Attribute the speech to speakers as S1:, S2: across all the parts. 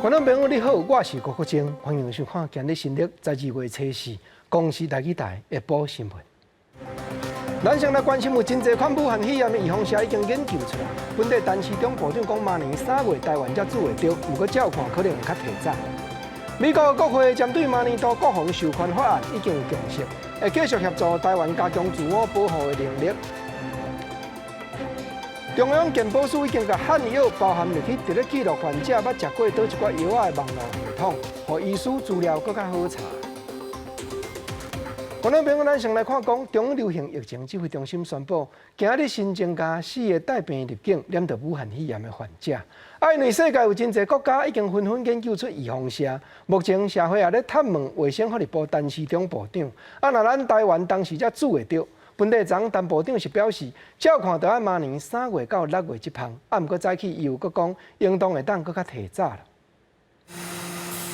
S1: 觀眾朋友你好，我是郭國晶，歡迎收看今日新曆12月初四，公視台語台下晡新聞。咱先來關心有真濟款武漢肺炎的預防射已經研究出來。本地陳時中部長講，明年3月台灣才注會著，毋過照看可能會較提早。美國國會針對明年度國防授權法案已經有共識，會繼續協助台灣加強自我保護的能力。中央健保署已經共漢藥包含入去，佇咧記錄患者捌食過佗一寡藥仔的網路系統，予醫師資料閣較好查。觀眾朋友，咱先來看講，中央流行疫情指揮中心宣布，今日新增加四个帶病入境染著武漢肺炎的患者。啊，因為世界有真濟國家已經紛紛研究出預防射，目前社會也咧探問衛生福利部陳時中部長。啊，若咱台灣當時才注會著，本地昨陳部長是表示，照看著愛明年3月到6月這芳。啊，毋過早起伊又閣講，應當會當閣較提早啦。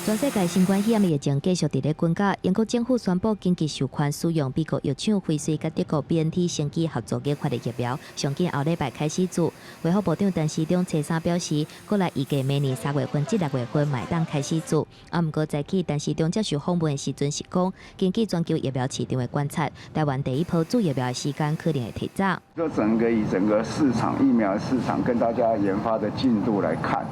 S2: 全世界新冠肺炎疫情繼續佇咧滾加，英國政府宣布緊急授權使用美國藥廠輝瑞佮德國 BNT 生技合作研發的疫苗，上緊後禮拜開始注。衛福部長陳時中初三表示，國內預計明年3月份至6月份嘛會當開始注。啊，毋過早起陳時中接受訪問的時陣是講，根據全球疫苗市場的觀察，台灣第一波注疫苗的時間可能會提早。
S3: 就整個以整個市場疫苗市場跟大家研發的進度來看，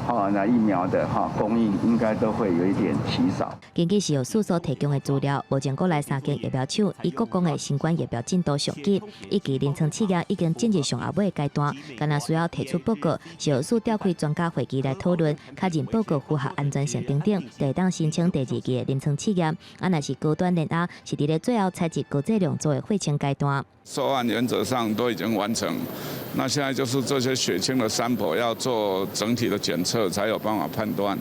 S3: 哈，那疫苗的哈供應應該都會有一點提早。
S2: 根據食藥署所提供的資料，目前國內三間疫苗廠以國講的新冠疫苗進度上緊，一期臨床試驗已經進入上後尾階段，干焦需要提出報告，食藥署召開專家會議來討論，確認報告符合安全性等等，就會當申請第二期的臨床試驗。啊，若是高端聯亞是佇咧最後採集高劑量做的血清階段。
S4: 收案原則上都已經完成，那現在就是這些血清的 sample 要做整體的檢測，才有辦法判斷。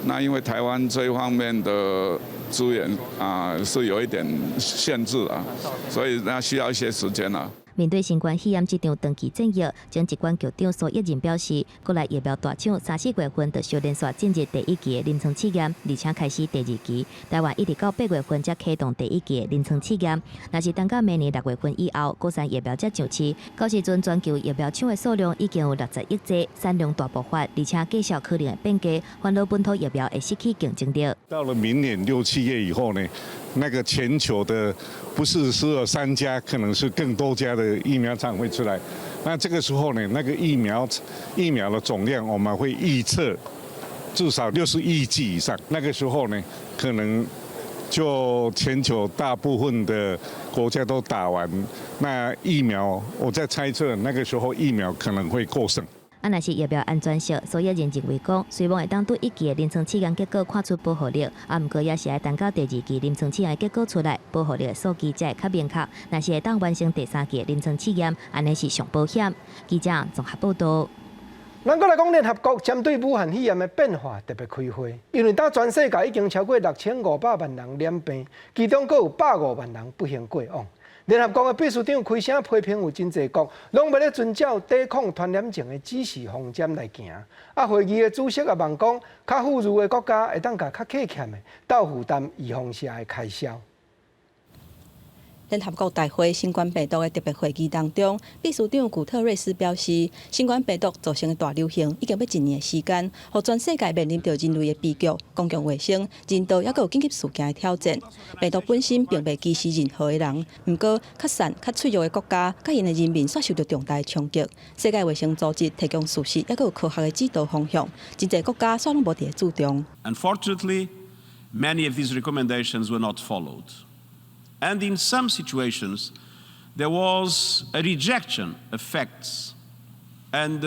S4: 那因為台灣這一方面的資源啊是有一點限制啊，所以那需要一些時間啦。
S2: 面對新冠肺炎這場長期戰役，前疾管局長蘇益仁表示，國內疫苗大廠三四月份就小連續進入第一期的臨床試驗，而且開始第二期。台灣一直到8月份才啟動第一期的臨床試驗。若是等到明年6月份以後，國產疫苗才上市，到時陣全球疫苗廠的數量已經有60億劑，產量大爆發，而且價數可能會變低，反而本土疫苗會失去競爭力。
S5: 到了明年六七月以後呢，那個全球的不是只有三家，可能是更多家的疫苗廠會出來。那這個時候呢，那個疫苗的總量，我們會預測至少60億劑以上。那個時候呢，可能就全球大部分的國家都打完，那疫苗，我在猜測，那個時候疫苗可能會過剩。
S2: 啊，若是疫苗安全性，蘇益仁認為講，雖望會當對一期的臨床試驗結果看出保護力，啊，毋過也是愛等到第二期臨床試驗結果出來，保護力的數據才會較明確。若是會當完成第三期的臨床試驗，按呢是上保險。記者綜合報道。
S1: 咱閣來講聯合國針對武漢肺炎的變化特別開會，因為當全世界已經超過6500萬人染病，其中閣有150萬人不幸過往。聯合國的秘書長開聲批評有真濟國，攏袂咧遵照抵抗傳染症的指示方針來行。啊，會議的主席也望講，較富裕的國家會當共較缺欠的鬥負擔預防射的開銷。
S6: 聯合國大會新冠病毒的特別會議當中，秘書長古特瑞斯表示，新冠病毒造成的大流行已經欲一年的時間，予全世界面臨著人類的悲劇、公共衛生、人道抑閣有緊急事件的挑戰。病毒本身並袂歧視任何的人，毋過較散、較脆弱的國家，佮𪜶的人民煞受著重大的衝擊。世界衛生組織提供事實，抑閣有科學的指導方向，真濟國家煞攏無佇咧注重。
S7: Unfortunately, many of these recommendations were not followed. And in some situations, there was a rejection of facts and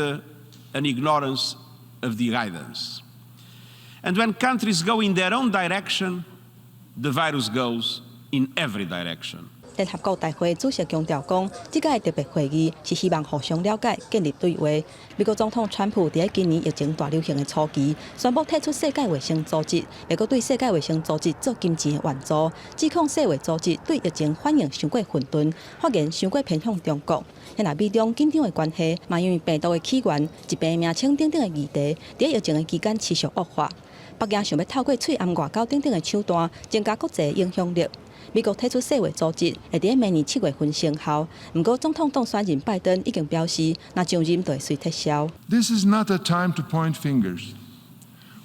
S7: an ignorance of the guidance. And when countries go in their own direction, the virus goes in every direction.
S6: 聯合國大會主席強調講，這屆特別會議是希望互相了解、建立對話。美國總統川普佇今年疫情大流行的初期，宣布退出世界衛生組織，欲閣對世界衛生組織做金錢的援助，指控世衛組織對疫情反應傷過混沌，發言傷過偏向中國。遐若美中緊張的關係，嘛因為病毒的起源、疾病名稱等等的議題，佇疫情的期間持續惡化。北京想欲透過喙罨外交等等的手段，增加國際影響力。美國退出世衛組織會佇明年7月份生效，毋過總統當選人拜登已經表示，若上任就會隨撤銷。
S8: This is not a time to point fingers.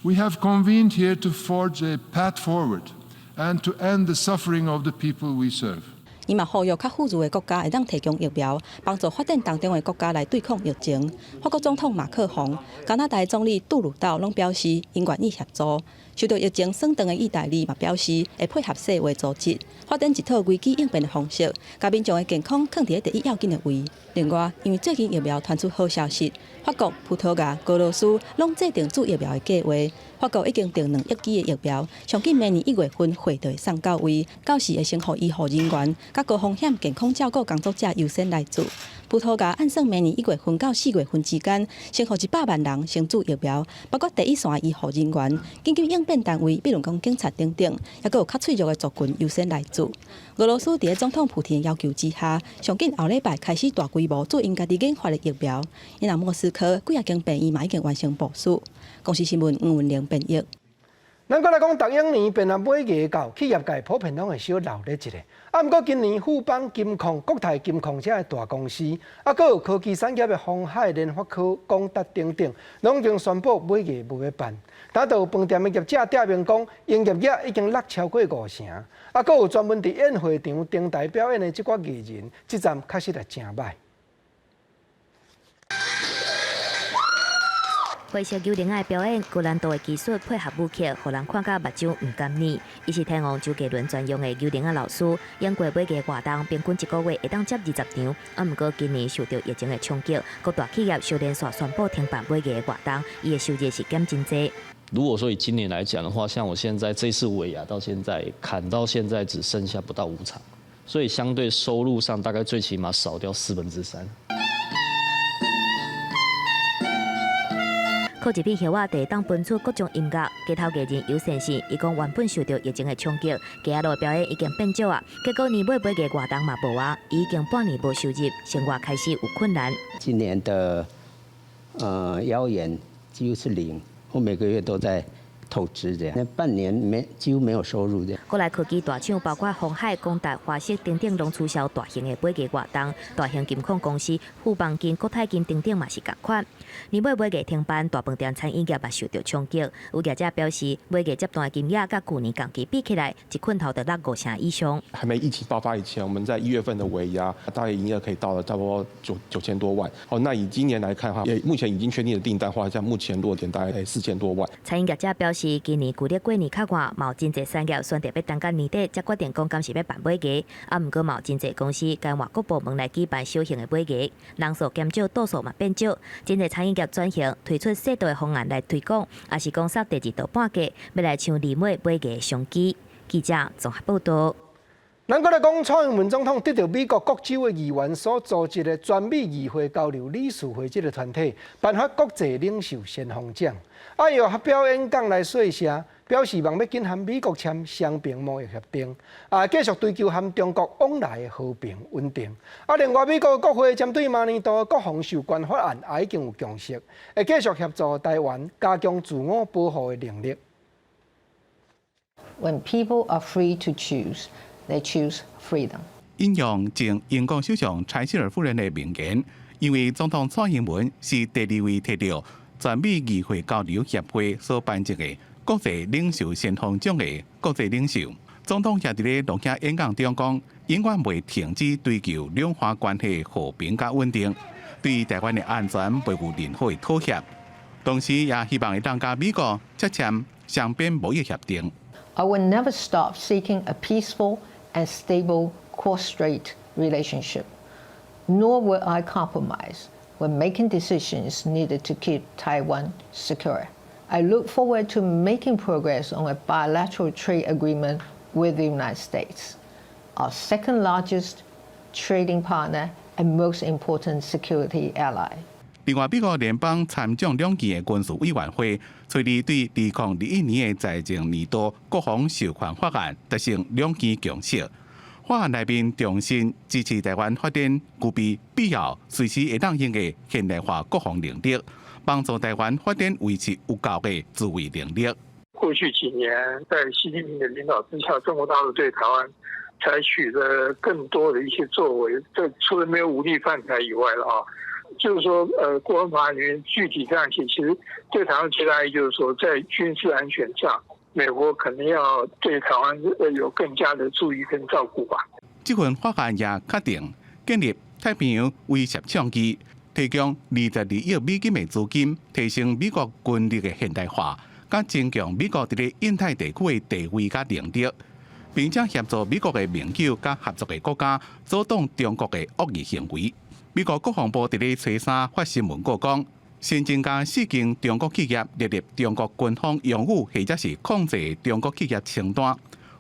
S8: We have convened here to forge a path forward and to end the suffering of the people we serve.
S6: 伊嘛呼籲較富裕的國家會當提供疫苗，幫助發展當中的國家來對抗疫情。法國總統馬克宏、加拿大總理杜魯道攏表示，𪜶願意協助。受著疫情損斷的義大利嘛表示會配合世衛組織，發展一套危機應變的方式，共民眾的健康囥佇第一要緊的位。另外，因為最近疫苗傳出好消息，法國、葡萄牙、俄羅斯攏制定注疫苗的計劃。法國已經訂2億劑的疫苗，上緊明年1月份貨就會送到位，到時會先予醫護人員、佮高風險健康照顧工作者優先來注。葡萄牙按算明年1月份到4月份之間，先予100萬人先注疫苗，包括第一線的醫護人員、緊急應變單位，比如講警察等等，抑閣有較脆弱的族群優先來注。俄羅斯佇咧總統普廷要求之下，上緊後禮拜開始大規模注𪜶家己研發的疫苗。因為莫斯科幾仔間病院嘛已經完成部署。公視新聞吳文玲編譯。
S1: 咱閣來講，逐一年變啊尾牙到，企業界普遍攏會小鬧熱一下。啊，毋過今年富邦金控、國泰金控這个大公司，啊，閣有科技產業的鴻海、聯發科、廣達等等，攏已經宣布尾牙無欲辦。但都有飯店的業者點名講，營業額已經落超過五成。啊，閣有專門佇宴會場登台表演的這寡藝人，這站確實也誠䆀。
S2: 灰色幽靈仔的表演，高難度的技術配合舞曲，予人看甲目睭毋甘膩。伊是天王周杰倫專用的幽靈仔老師，演過尾牙活動，平均一個月會當接20場。啊，毋過今年受著疫情的衝擊，各大企業相連續宣布停辦尾牙的活動，伊的收入是減真濟。
S9: 如果說以今年來講的話，像我現在這次尾牙到現在砍到現在只剩下不到5場，所以相對收入上大概最起碼少掉3/4。
S2: 靠一片葉仔地當分出各種音樂，街頭藝人尤先生，伊講原本受著疫情的衝擊，街仔路表演已經變少啊，結果年尾尾牙活動嘛無啊，已經半年無收入，生活開始有困難。
S10: 今年的邀演幾乎是零，我每個月都在透支這樣，那半年沒幾乎沒有收入這樣。
S2: 國內科技大廠包括鴻海、廣達、華碩等等，攏取消大型的尾牙活動，大型金控公司富邦金、國泰金等等嘛是仝款。年尾尾牙停辦，大飯店餐飲業嘛受著衝擊。有業者表示，尾牙接單的金額佮舊年同期比起來，一困頭就落5成以上。
S11: 還沒疫情爆發以前，我們在1月份的尾牙大概營業額可以到了差不多9000多萬。哦，那以今年來看的話，也目前已經確定的訂單話，像目前落點大概4000多萬。
S2: 餐飲業者表示，今年舊曆過年較晚，嘛有真濟產業選擇欲等到年底，才決定講敢是欲辦尾牙。啊，毋過嘛有真濟公司共外國部門來舉辦小型的尾牙，人數減少，桌數嘛變少，真濟餐飲業轉型，推出細道的方案來推廣，抑是講殺第二道半價，欲來搶年尾尾牙的商機。記者綜合報導。
S1: 咱閣來講，蔡英文總統得著美國各州的議員所組織的全美議會交流理事會這个團體，頒發國際領袖先鋒獎。啊，伊發表演講來說聲，表示望欲緊和美國簽雙邊貿易協定，啊，繼續追求和中國往來的和平穩定。啊，另外美國國會針對明年度的國防授權法案也已經有共識，會繼續協助台灣加強自我保護的能力。
S12: When people are free to choose, they choose freedom.
S13: 引用前英國首相柴契爾夫人的名言，因為總統蔡英文是第二位提著全美議會交流協會所頒贈的國際領袖先鋒獎的國際領袖。總統也佇咧諾遐演講中講，永遠袂停止追求兩岸關係和平佮穩定，對台灣的安全袂有任何的妥協。同時，也希望會當佮美國洽簽雙邊貿易協定。
S12: I will never stop seeking a peaceful and stable cross-strait relationship, nor will I compromise when making decisions needed to keep Taiwan secure. I look forward to making progress on a bilateral trade agreement with the United States, our second largest trading partner and most important security ally.
S13: 另外，美國聯邦參眾兩院的軍事委員會，隨日對2021年的財政年度國防授權法案達成兩院共識。法案內面重申支持台灣發展具備必要、隨時會當用的現代化國防能力，幫助台灣發展維持有效的自衛能力。
S14: 過去幾年，在習近平的領導之下，中國大陸對台灣採取了更多的一些作為，這除了沒有武力犯台以外了啊。就是說，國安法裏面具體這樣寫，其實對台灣最大意義就是說，在軍事安全上，美國可能要對台灣有更加的注意跟照顧吧。
S13: 這份法案也確定建立太平洋威懾倡議，提供22億美金的資金，提升美國軍力的現代化，佮增強美國佇咧印太地區的地位佮能力，並且協助美國的盟友佮合作的國家阻擋中國的惡意行為。美國國防部佇咧初三發新聞稿講，新增加四間中國企業列入中國軍方擁有或者是控制中國企業清單，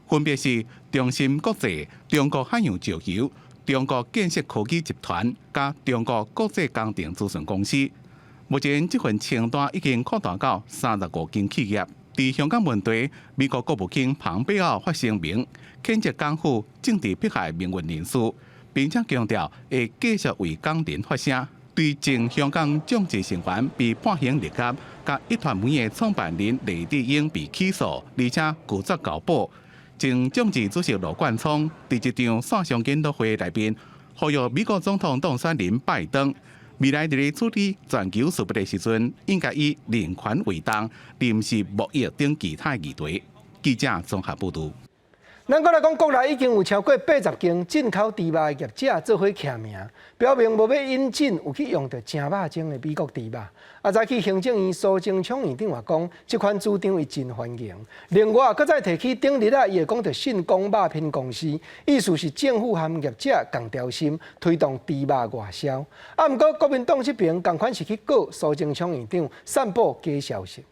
S13: 分別是中芯國際、中國海洋石油、中國建設科技集團佮中國國際工程諮詢公司。目前這份清單已經擴大到35間企業。佇香港問題，美國國務卿龐貝奧發聲明，譴責港府政治迫害民運人士，並且強調會繼續為港人發聲。對前香港眾志成員被判刑入獄，佮壹傳媒的創辦人黎智英被起訴，而且拒絕交保。前眾志主席羅冠聰佇一場線上研討會內面，呼籲美國總統當選人拜登，未來佇咧處理全球事務的時陣，應該以人權為重，而毋是貿易等其他議題。記者綜合報導。
S1: 咱閣來講，國內已經有超過80間進口豬肉的業者做伙簽名，表明無欲引進有去用著成肉精的美國豬肉。啊，早起行政院蘇貞昌院長也講，這款主張伊真歡迎。另外，閣再提起頂日啊，伊會講著信光肉品公司，意思是政府和業者仝條心推動豬肉外銷。啊，毋過國民黨這邊仝款是去告蘇貞昌院長散布假消息。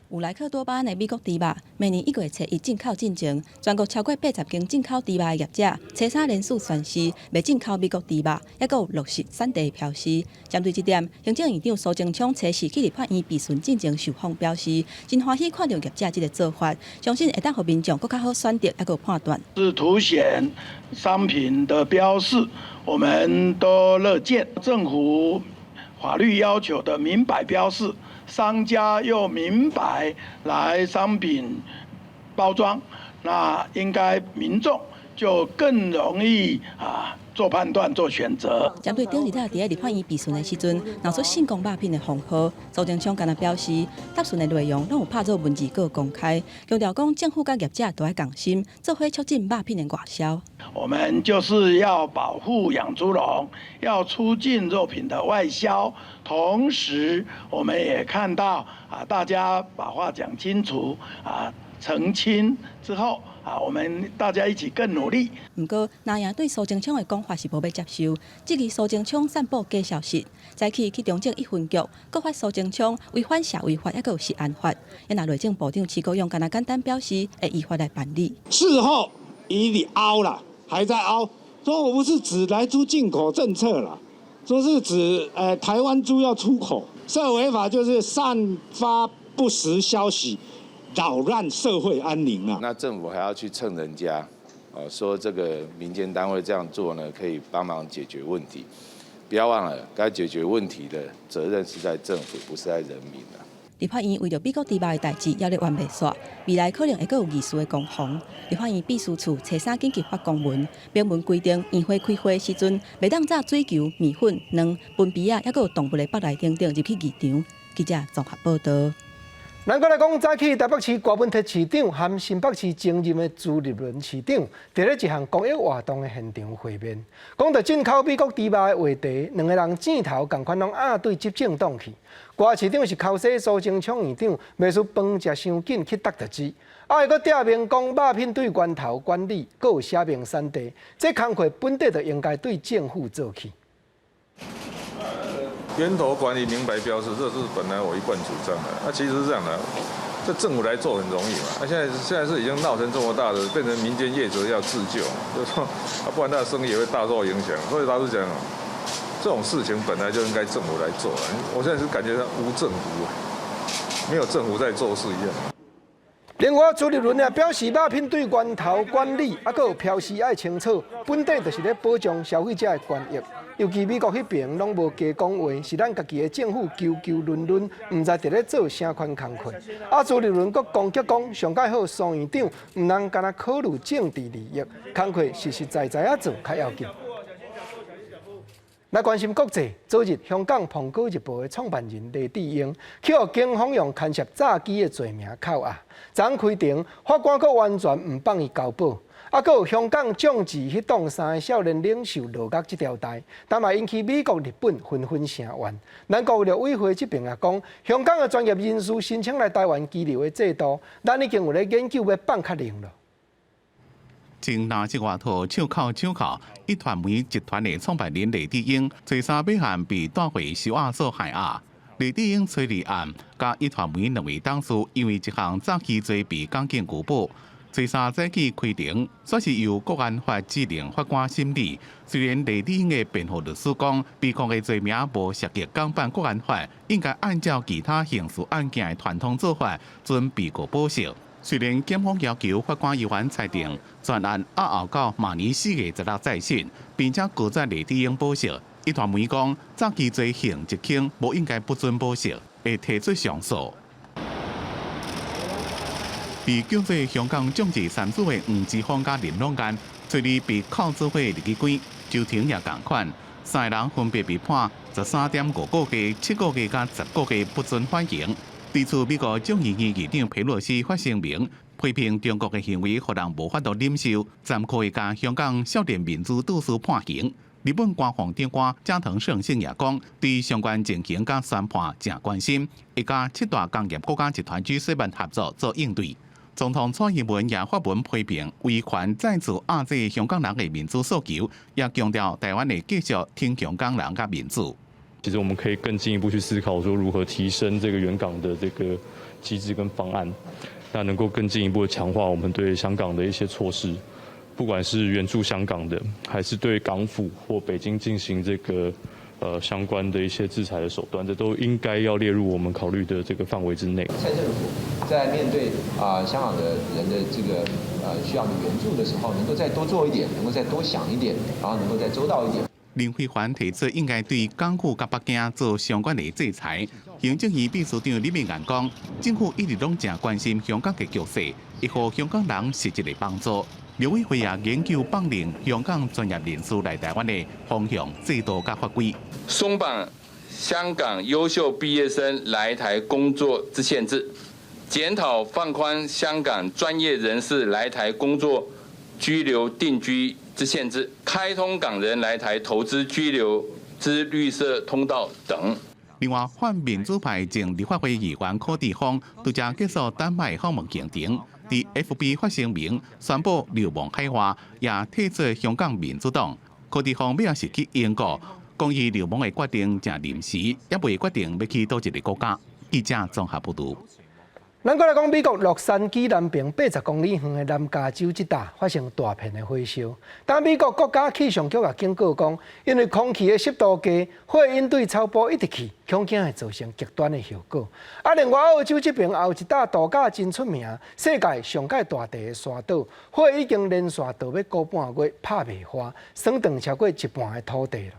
S6: 有萊克多巴胺的美國豬肉，明年1月初一進口進前，全國超過80間進口豬肉的業者，初三連續宣示袂進口美國豬肉，抑閣有落實產地標示。針對這點，行政院長蘇貞昌初四去立法院備詢進前受訪表示，真歡喜看著業者這个做法，相信會當予民眾閣較好選擇，抑閣有判斷。
S15: 是凸顯商品的標示，我們都樂見政府法律要求的明白標示。商家又明白來商品包裝，那應該民眾就更容易啊做判斷、做選擇。
S6: 針對頂日仔佇咧立法院備詢的時陣，鬧出信光肉品的風波，蘇貞昌敢若表示，答詢的內容攏有拍做文字稿公開，強調講政府佮業者都愛仝心，做伙促進肉品的外銷。
S15: 我們就是要保護養豬農，要促進肉品的外銷。同時，我們也看到啊，大家把話講清楚啊，澄清之後啊，我們大家一起更努力。
S6: 毋過，藍營對蘇貞昌的講法是無欲接受，質疑蘇貞昌散布假消息。早起去中正一分局，告發蘇貞昌違反社維法，抑閣有食安法。也若內政部長徐國勇敢若簡單表示，會依法來辦理。
S16: 事後伊佇凹啦，還在凹，說我不是指萊豬進口政策啦。說是指台灣豬要出口，涉違法就是散發不實消息，擾亂社會安寧啊。
S17: 那政府還要去蹭人家，哦，說這個民間單位這樣做呢，可以幫忙解決問題。不要忘了，該解決問題的責任是在政府，不是在人民啊。
S6: 立法院為著美國豬肉的代誌，猶咧冤袂煞，未來可能會閣有議事的攻防。立法院秘書處初三緊急發公文，明文規定，院會開會時陣，袂當炸水球、麵粉、卵、歕杯仔，抑閣有動物的腹內等等入去議場。記者綜合報導。
S1: 咱閣來講，早起台北市柯文哲市長和新北市前任的朱立倫市長，佇咧一項公益活動的現場會面，講著進口美國豬肉的話題，兩个人箭頭仝款攏壓對執政黨去。柯市長是剾洗蘇貞昌院長，袂輸飯食傷緊去觸著舌，啊，伊閣點名講肉品對源頭管理，閣有寫明產地，這工課本底就應該對政府做起。
S18: 源頭管理明白標示，這是本來我一貫主張的。那其實是這樣的，這政府來做很容易嘛。那現在是已經鬧成這麼大的，變成民間業者要自救，就是說，不然他的生意也會大受影響。所以老實講，這種事情本來就應該政府來做。我現在是感覺到無政府，沒有政府在做事一樣。
S1: 另外，朱立倫也表示，肉品對源頭管理，啊，閣有標示愛清楚，本底就是咧保障消費者的權益。尤其美國彼爿攏無加講話，是咱家己的政府糾糾掄掄，毋知佇咧做啥款工課。啊，朱立倫閣攻擊講，上蓋好蘇院長，毋通干焦考慮政治利益，工課實實在在仔做較要緊。來關心國際，昨日香港《蘋果日報》的創辦人黎智英，去予警方用牽涉詐欺的罪名扣押。昨昏開庭，法官閣完全毋放伊交保。啊，閣有香港眾志彼黨三个少年領袖落獄這條代，但嘛引起美國、日本紛紛聲援。咱國陸委會這邊也講，香港的專業人士申請來台灣居留的制度，咱已經有咧研究欲放較靈囉。
S13: 前垃圾外套手銬手銬，壹傳媒集團的創辦人黎智英，初三欲案被帶回收押所還押。黎智英初二暗，佮壹傳媒兩位董事因為一項詐欺罪被港警拘捕。初三早起開庭，煞是由國安法指定法官審理。雖然黎智英的辯護律師講，被控的罪名無涉及港版國安法，應該按照其他刑事案件的傳統做法，准被告保釋。雖然檢方要求法官依法裁定全案押後到明年4月16再審，並且拒絕黎智英保釋。壹傳媒講，詐欺罪刑極輕，無應該不准保釋，會提出上訴。被叫做香港眾志三子的黃之鋒佮林朗彥，昨日被銬做伙入去關，周庭也仝款，三個人分別被判13.5個月、7個月佮10個月不准緩刑。對此，美國眾議院議長佩洛西發聲明，批評中國的行為，予人無法度忍受，暫可以共香港少年民主鬥士判刑。日本官房長官加藤勝信也講，對相關情形佮宣判誠關心，會佮七大工業國家集團 G7 合作做應對。總統蔡英文也發文批評威權再次壓制香港人的民主訴求，也強調台灣會繼續挺香港人佮民主。
S19: 其實我們可以更進一步去思考，說如何提升這個援港的這個機制跟方案，那能夠更進一步的強化我們對香港的一些措施，不管是援助香港的，還是對港府或北京進行這個相關的一些制裁的手段，這都應該要列入我們考慮的這個範圍之內。
S20: 蔡政府在面對啊香港的人的這個需要的援助的時候，能夠再多做一點，能夠再多想一點，然後能夠再周到一點。
S13: 林飛帆提出應該對港府佮北京做相關的制裁。行政院秘書長李明岩講，政府一直攏誠關心香港的局勢，會予香港人實質的幫助。陸委會也研究放任香港專業人士來台灣的方向、制度佮法規。
S21: 鬆綁香港優秀畢業生來台工作之限制，檢討放寬香港專業人士來台工作、居留、定居之限制，開通港人來台投資居留之綠色通道等。
S13: 另外，泛民主派前立法會議員柯志峰拄才結束丹麥訪問行程，佇 FB 發聲明宣布流亡海外，也退出香港民主黨。柯志峰尾仔是去英國，講伊流亡的決定誠臨時，猶未決定欲去佗一个國家。記者綜合報導。
S1: 咱閣來講，美國洛杉磯南邊80公里遠的南加州這搭發生大片的火燒。但美國國家氣象局也警告講，因為空氣的濕度低，火湧對草埔一直去，恐驚會造成極端的後果。啊，另外澳洲這邊也有一搭度假真出名、世界上蓋大塊的沙島，火已經連續著欲個半月拍袂化，損斷超過一半的土地囉。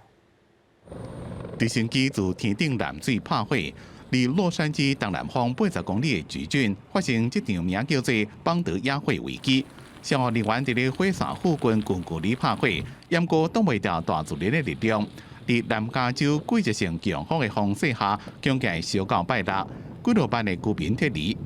S13: 直升機自天頂攔水拍火。離洛杉磯東南方80公里的橘郡發生這場名叫做邦德野火危機。消防人員佇咧火山附近近距離拍火，毋過擋袂牢大自然的力量。佇南加州季節性強風的風勢下，恐驚會燒到拜六，幾若萬的居民撤離。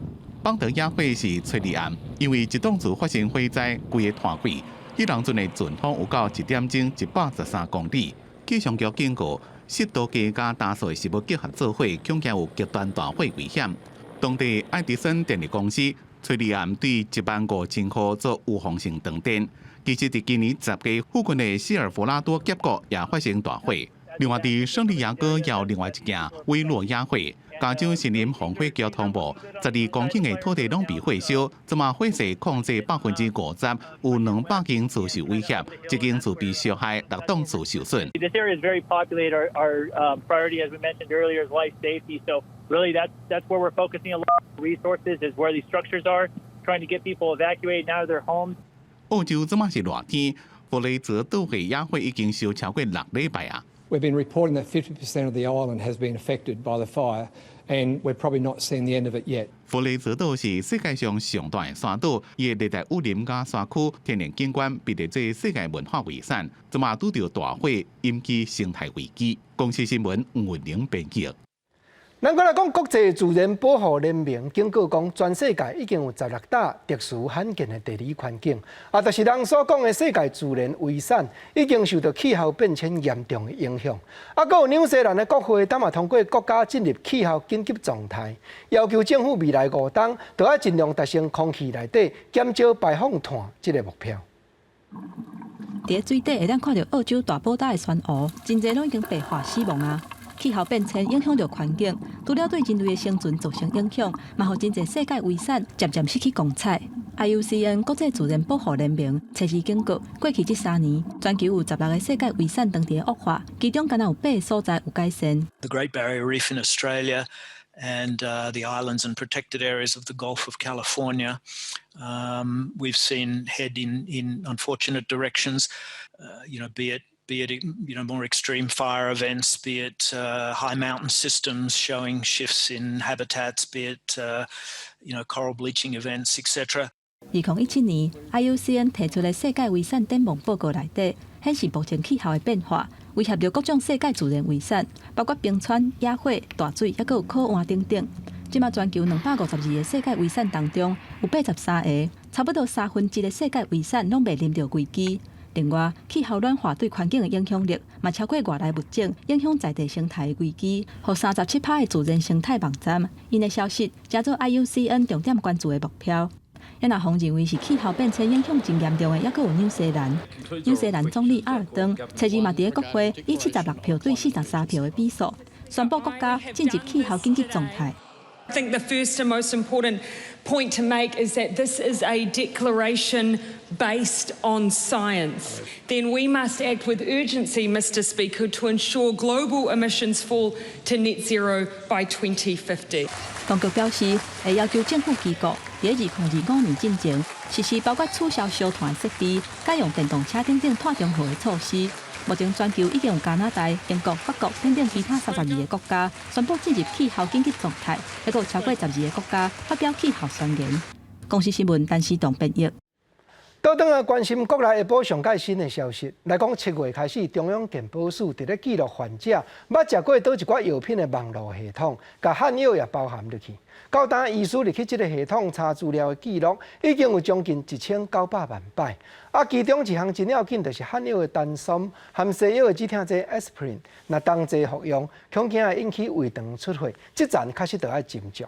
S13: 邦德野火是初二暗，因為一棟厝發生火災，規个拖毀。彼當陣的陣風有到一點鐘113公里。氣象局警告，濕度低佮乾燥的食物結合做伙，恐驚有極端大火危險。當地愛迪生電力公司初二暗對1萬5千戶做預防性斷電。其實，佇今年10月，附近的西爾弗拉多峽谷也發生大火。另外，佇聖地亞哥也有另外一件威洛野火。加州森林防火局通報，12公頃的土地攏被火燒，這馬火勢控制50%，有200間厝受威脅，一間厝被燒害，六棟厝受損。
S22: This area is very populated. Our priority, as we mentioned earlier, is life safety. So really, that's where we're focusing a lot of resources, is where these structures are, trying to get people evacuated out of their homes.
S13: 澳洲這馬是熱天，弗雷澤島的野火已經燒超過6禮拜啊！
S3: We've been reporting that 50% of the island has been affected by the fire, and we're probably not seeing the end of it yet.
S13: 弗雷澤島是世界上上大的沙島，伊的熱帶雨林佮山區天然景觀被列做世界文化遺產，這馬拄著大火引起生態危機。公視新聞吳文玲編輯。
S1: 咱閣來講國際自然保護聯盟警告講，全世界已經有16搭特殊罕見的地理環境，啊，就是人所講的世界自然遺產已經受到氣候變遷嚴重的影響。啊，閣有紐西蘭的國會當嘛通過國家進入氣候緊急狀態，要求政府未來5冬都愛盡量達成空氣內底減少排放碳這个目標。
S6: 佇水底會當看著澳洲大寶島的珊瑚，真濟攏已經白化死亡啊！氣候變遷影響著環境，除了對人類的生存造成影響，嘛予真濟世界遺產漸漸失去光彩。IUCN 國際自然保護聯盟初時警告，過去這3年，全球有16个世界遺產當佇咧惡化，其中敢若有八个所在有改善。
S4: The Great Barrier Reef in Australia and the islands and protected areas of the Gulf of California, we've seen head in unfortunate directions. Be it more extreme fire events, be it high mountain systems showing shifts in habitats, be it coral bleaching events, etc.
S6: 2017年，IUCN 提出的世界遺產展望報告內底，顯示目前氣候的變化威脅著各種世界自然遺產，包括冰川、野火、大水，抑閣有海岸等等。這馬全球252个世界遺產當中，有83个，差不多三分之一的世界遺產攏面臨著危機。另外，氣候暖化對環境的影響力嘛超過外來物種影響在地生態的危機，予37%的自然生態網站𪜶的消失，成做 IUCN 重點關注的目標。也若予認為是氣候變遷影響真嚴重的，抑閣有紐西蘭。紐西蘭總理阿爾登，初二嘛佇咧國會以76票對43票的比數，宣布國家進入氣候緊急狀態。
S23: I think the first and most important point to make is that this is a declaration based on science. Then we must act with urgency, Mr. Speaker, to ensure global emissions fall to net zero by 2050.
S6: 當局表示，會要求政府機構佇2025年進前實施包括取消燒炭設備、改用電動車等等碳中和的措施。目前全球已經有加拿大、英國、法國等等其他32个國家宣布進入氣候緊急狀態，抑閣有超過12个國家發表氣候宣言。公視新聞陳思棟編譯。
S1: 倒轉來關心國內下晡上蓋新的消息，來講7月開始，中央健保署佇咧記錄患者捌食過佗一寡藥品的網路系統，共漢藥也包含入去。到今醫師入去這个系統查資料的記錄，已經有將近1900萬擺。啊，其中一項真要緊，就是漢藥的丹參含西藥的止痛劑 aspirin，若同齊服用，恐驚會引起胃腸出血，這層確實著愛斟酌。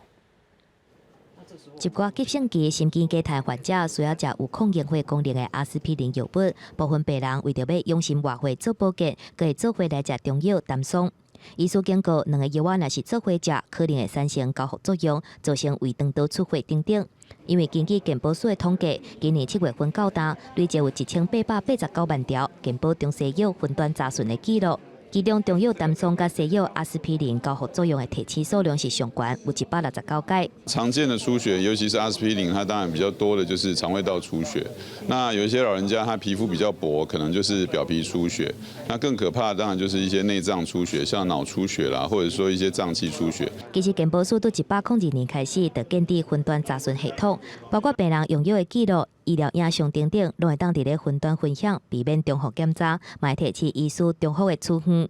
S2: 一寡急性期心肌梗塞患者需要食有抗凝血功能的阿司匹林藥物，部分病人為著欲養心活血做保健，閣會做伙來食中藥丹參。醫師警告，兩个藥仔若是做伙食，可能會產生交互作用，造成胃腸道出血等等。因為根據健保署的統計，今年7月份到今，累計有1889萬條健保中西藥雲端查詢的記錄。其中中藥丹參佮西藥阿司匹林交互作用的提示數量是上懸，有169改。
S24: 常見的出血，尤其是阿司匹林，它當然比較多的就是腸胃道出血。那有一些老人家他皮膚比較薄，可能就是表皮出血。那更可怕的當然就是一些內臟出血，像腦出血啦，或者說一些臟器出血。
S2: 其實健保署對102年開始就建立雲端查詢系統，包括病人用藥的記錄、醫療影像等等，攏會當佇咧雲端分享，避免重複檢查，嘛會提示醫師重複的處方。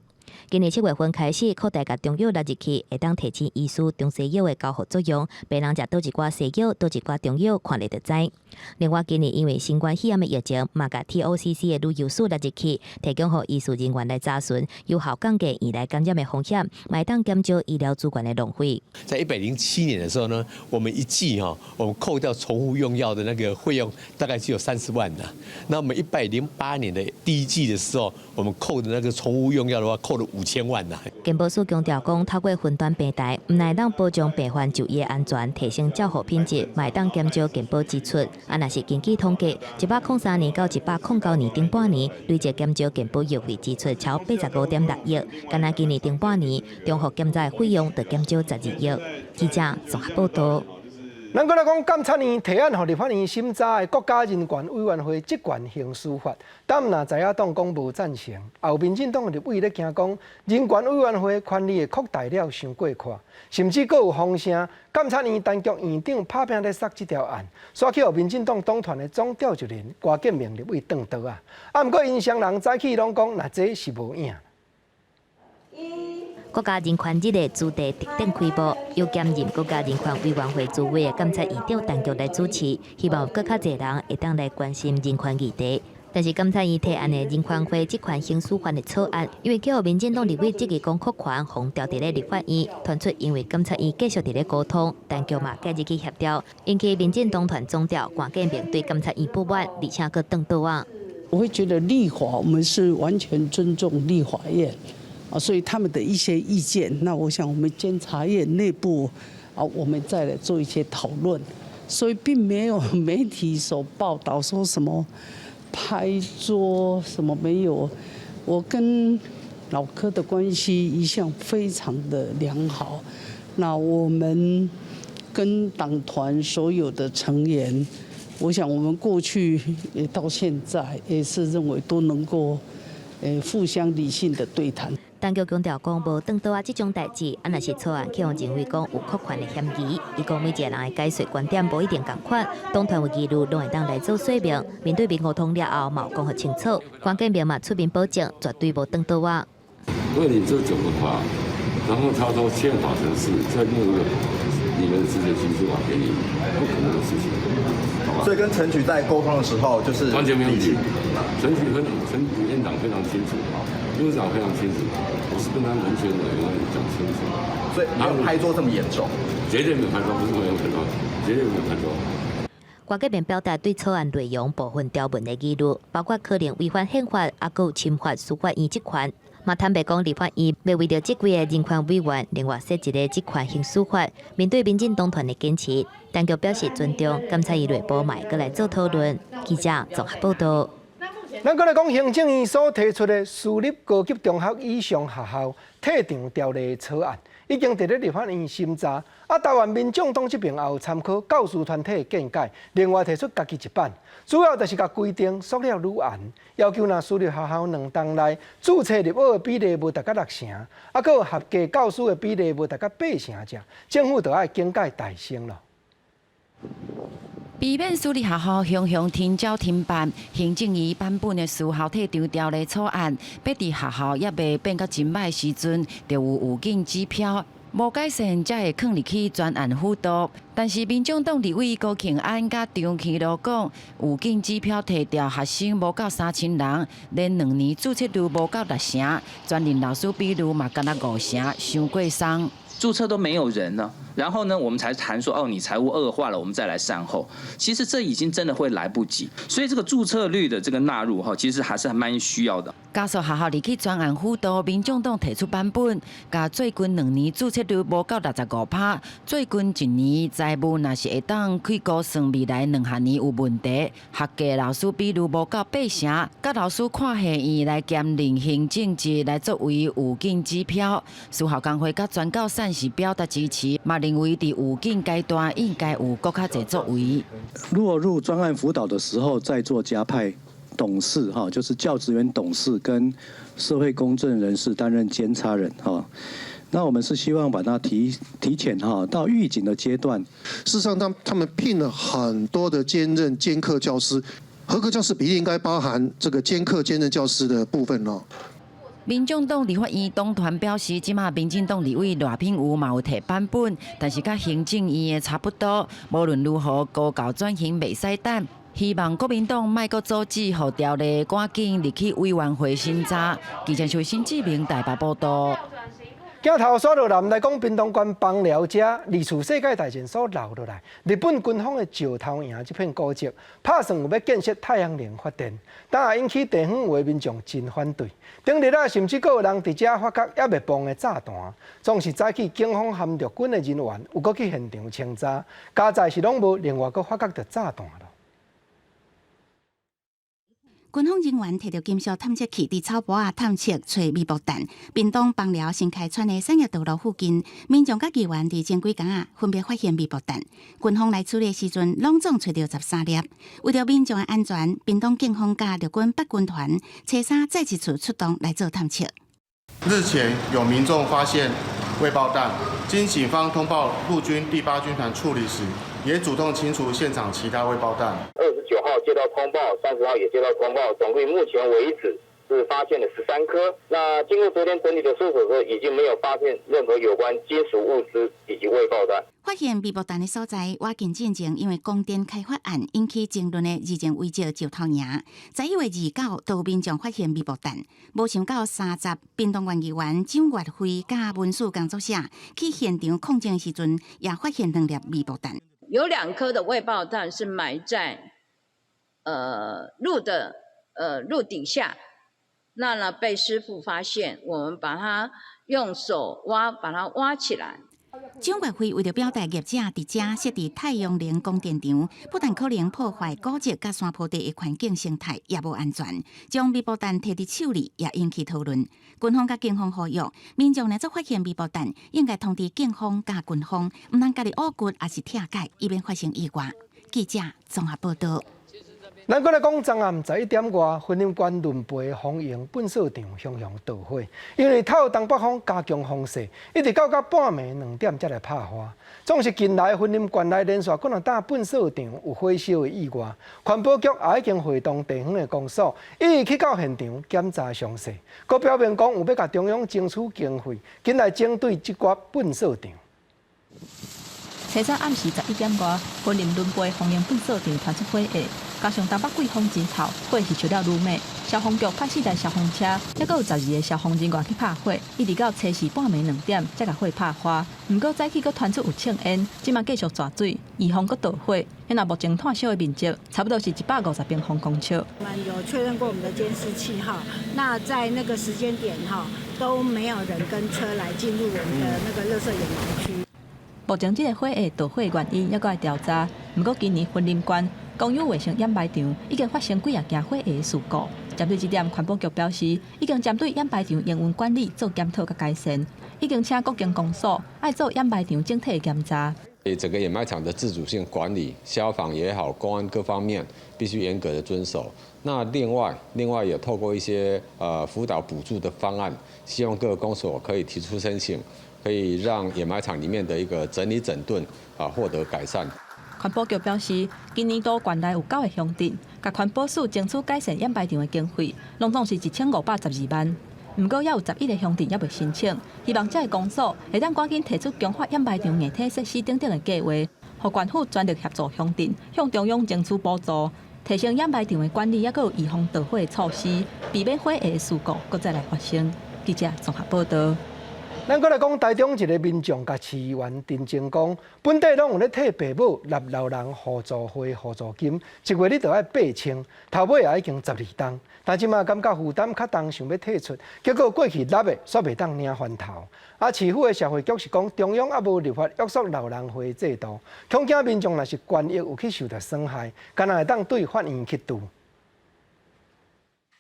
S2: 今年7月份開始，擴大共中藥納入去，會當提醒醫師中西藥的交互作用，病人食佗一寡西藥，佗一寡中藥，看咧就知。另外，今年因為新冠肺炎的疫情，嘛共 TOCC 的旅遊史納入去，提供予醫事人員來查詢，有效降低院內感染的風險，嘛會當減少醫療資源的浪費。
S25: 在107年的時候呢，我們一劑哈，我們扣掉重複用藥的那個費用，大概只有30萬呐。那我們108年的第一劑的時候，我們扣的那個重複用藥的話，扣了5000萬呐。
S2: 健保署強調講，透過雲端平台，毋但會當保障病患就醫的安全，提升照護品質，嘛會當減少健保支出。啊，若是根據統計，103年到109年頂半年，累計減少健保藥費支出超85.6億。干焦今年頂半年，重複檢查的費用就減少12億。記者綜合報道。
S1: 咱閣來講，監察院提案予立法院審查的國家人權委員會職權行使法，但若在野黨講無贊成，也有民進黨立委咧驚講，人權委員會權力會擴大了傷過闊，甚至閣有風聲，監察院陳菊院長拍拚咧殺這條案，煞去予民進黨黨團的總召集人郭建明立委擋刀啊！啊，毋過𪜶雙人早起攏講，若這是無影。
S2: 國家人權日的主題特展開幕，由兼任國家人權委員會主委的監察院長陳菊來主持，希望閣較濟人會當來關心人權議題。但是監察院提案的人權會職權行使法的草案，因為予民進黨立委質疑講擴權，予調佇咧立法院，傳出因為監察院繼續佇咧溝通，陳菊嘛介入去協調，引起民進黨團總召郭建明對監察院不滿，而且閣擋刀仔。
S5: 我會覺得立法，我們是完全尊重立法院。啊，所以他們的一些意見，那我想我們監察院內部啊，我們再來做一些討論。所以並沒有媒體所報道說什麼拍桌什麼沒有。我跟老柯的關係一向非常的良好。那我們跟黨團所有的成員，我想我們過去也到現在也是認為都能夠互相理性的對談。
S2: 陳菊強調講無擋刀仔這種代誌，啊，若是草案去予認為講有擴權的嫌疑，伊講每一個人的解說觀點無一定仝款，黨團有疑慮攏會當來做說明，面對面溝通了後，嘛有講予清楚。關建明嘛出面保證，絕對無擋刀仔。
S7: 為你這九個法，然後他說憲法程式再另一個你們的職權行使法給你，不可能的事情。
S8: 所以跟陳菊在溝通的時候，就是
S7: 完全沒問題。陳菊很陳院長非常清楚啊，秘書長非常清楚，我是跟他完全的講清楚。
S8: 所以沒有拍桌這麼嚴重？
S7: 絕對沒有拍桌，不是沒有拍桌，絕對沒有拍桌。
S2: 郭建明表達對草案內容部分條文的疑慮，包括可能違反憲法，抑閣有侵犯司法院職權。嘛坦白講，立法院欲為著這幾个人權委員，另外設一个職權行使法。面對民進黨團的堅持，陳菊表示尊重，監察院內部嘛會閣來做討論。記者綜合報道。
S1: 咱閣來講行政院所提出的私立高級中學以上學校退場條例草案，已經佇咧立法院審查。啊，台灣民眾黨這邊也有參考教師團體的見解，另外提出家己一版，主要就是共規定縮了愈嚴，要求若私立學校兩冬內註冊入學的比例無達到六成，啊，閣有合格教師的比例無達到八成者，政府就愛警戒代升咯。
S9: 避免私立學校雄雄停招停辦，行政院版本的私校退場條例草案，欲佇學校猶未變甲真䆀時陣，就有預警指標，無改善才會囥入去專案輔導。但是民眾黨立委高虹安佮張其祿講，預警指標提調學生無夠3000人，連兩年註冊率無夠六成，專任老師比率嘛干焦五成，傷過鬆。
S10: 註冊都沒有人呢，然後呢，我們才談說哦，你財務惡化了，我們再來善後。其實這已經真的會來不及，所以這個註冊率的這個納入哈，其實還是蠻需要的。
S9: 加速學校入去專案輔導，民眾黨提出版本，共最近兩年註冊率無夠65%，最近一年財務若是會當去估算未來兩學年有問題，合格老師比率無夠八成，佮老師看戲院來兼任行政職來作為預警指標。私校工會佮全教散是表達支持，嘛認為佇預警階段應該有閣較濟作為。
S26: 落入專案輔導的時候，再做加派董事哈，就是教職員董事跟社會公正人士擔任監察人哈。那我們是希望把它提前哈到預警的階段。
S27: 事實上，他們聘了很多的兼任兼課教師，合格教師比例應該包含這個兼課兼任教師的部分哦。
S9: 民眾黨立法院黨團表示，這馬民進黨立委賴品妤嘛有提版本，但是佮行政院的差不多。無論如何，高教轉型袂使等，希望國民黨莫閣阻止，予條例趕緊入去委員會審查。記者邱新志明台北報道。
S1: 鏡頭煞落來，來講屏東縣枋寮遮二次世界大戰所留落來，日本軍方的石頭營這片古蹟，拍算有欲建設太陽能發電，但也引起地方有的民眾真反對。頂日啊，甚至閣有人佇遮發覺猶未爆的炸彈，總是早起警方和陸軍的人員有閣去現場清查，佳哉是攏無，另外閣發覺著炸彈咯。
S11: 軍方人員提著金屬探測器佇草埔仔探測揣未爆彈。屏東枋寮新開村的產業道路附近，民眾佮議員佇前幾工仔分別發現未爆彈。軍方來處理的時陣，攏總揣著13粒。為著民眾的安全，屏東警方佮陸軍八軍團初三再一次出動來做探測。
S12: 日前有民眾發現未爆彈，經警方通報陸軍第八軍團處理時，也主動清除現場其他未爆彈。
S14: 29號接到通報，30號也接到通報，總計目前為止是發現了13顆。那經過昨天整理的搜索後，已經沒有發現任何有關金屬物資以及未爆彈。
S11: 發現未爆彈的所在，倚近進前因為光電開發案引起爭論的二戰遺跡石頭營，11月29，都有民眾發現未爆彈，無想到30，屏東縣議員蔣岳飛佮文史工作者去現場礦證的時陣，也發現兩粒未爆彈。
S15: 有兩顆的未爆彈是埋在路底下，那呢被師傅發現，我們把它用手挖，把它挖起來。
S11: 蔣岳飛為著表達業者佇遮設置太陽能光電場，不但可能破壞古蹟佮山坡地的環境生態，也無安全。將未爆彈提佇手裡，也引起討論。軍方佮警方呼籲，民眾若做發現未爆彈，應該通知警方佮軍方，毋通家己挖掘抑是拆解，以免發生意外。記者綜合報道。
S1: 咱閣來講，昨暗11點外，雲林縣崙背豐榮糞掃場雄雄著火，因為透東北風加強風勢，一直到半暝2點才來拍花。總是近來雲林縣內連續幾若棟糞掃場有火燒的意外，環保局也已經會同地方的公所，一一去到現場檢查詳細，閣表明講有欲共中央爭取經費，緊來針對這掛糞掃場。
S16: 初三暗時11點外，雲林崙背豐榮糞掃場傳出火焰，加上東北季風真透，火勢燒了愈猛。消防局派四台消防車，抑閣有12個消防人員去拍火，一直到初四半暝2點，才共火拍花。毋過早起閣傳出有衝煙，這馬繼續逝水，預防閣著火。現在目前炭燒的面積差不多是150平方公尺。
S17: 我們有確認過我們的監視器哈，那在那個時間點哈，都沒有人跟車來進入我們的那個垃圾掩埋區。
S16: 目前這个火會著火原因猶閣愛調查。毋過今年雲林縣公有衛生掩埋場已經發生幾仔件火焰事故。針對這點，環保局表示，已經針對掩埋場營運管理做檢討佮改善，已經請各間公所愛做掩埋場整體檢查。
S18: 整個掩埋場的自主性管理，消防也好，公安各方面必須嚴格的遵守。那另外也透過一些輔導補助的方案，希望各個公所可以提出申請，可以讓掩埋場裡面的一個整理整頓啊獲得改善。
S16: 環保局表示，今年度縣內有九個鄉鎮，共環保署爭取改善掩埋場的經費，攏總是1512萬。毋過，猶有11個鄉鎮猶未申請，希望這个公所會當趕緊提出強化掩埋場硬體設施等等的計劃，予縣府全力協助鄉鎮向中央爭取補助，提升掩埋場的管理，抑閣有預防著火的措施，避免火焰的事故閣再來發生。記者綜合報道。
S1: 咱閣來講，台中一个民眾共市議員陳情講，本地攏有咧替爸母納老人互助會互助金，一月你著愛8000，頭尾也已經12冬，但這馬感覺負擔較重，想欲退出，結果過去納的煞袂當領番頭。啊，市府的社會局是講，中央猶無立法約束老人會制度，恐驚民眾若是權益有去受著損害，敢若會當對法院去拄。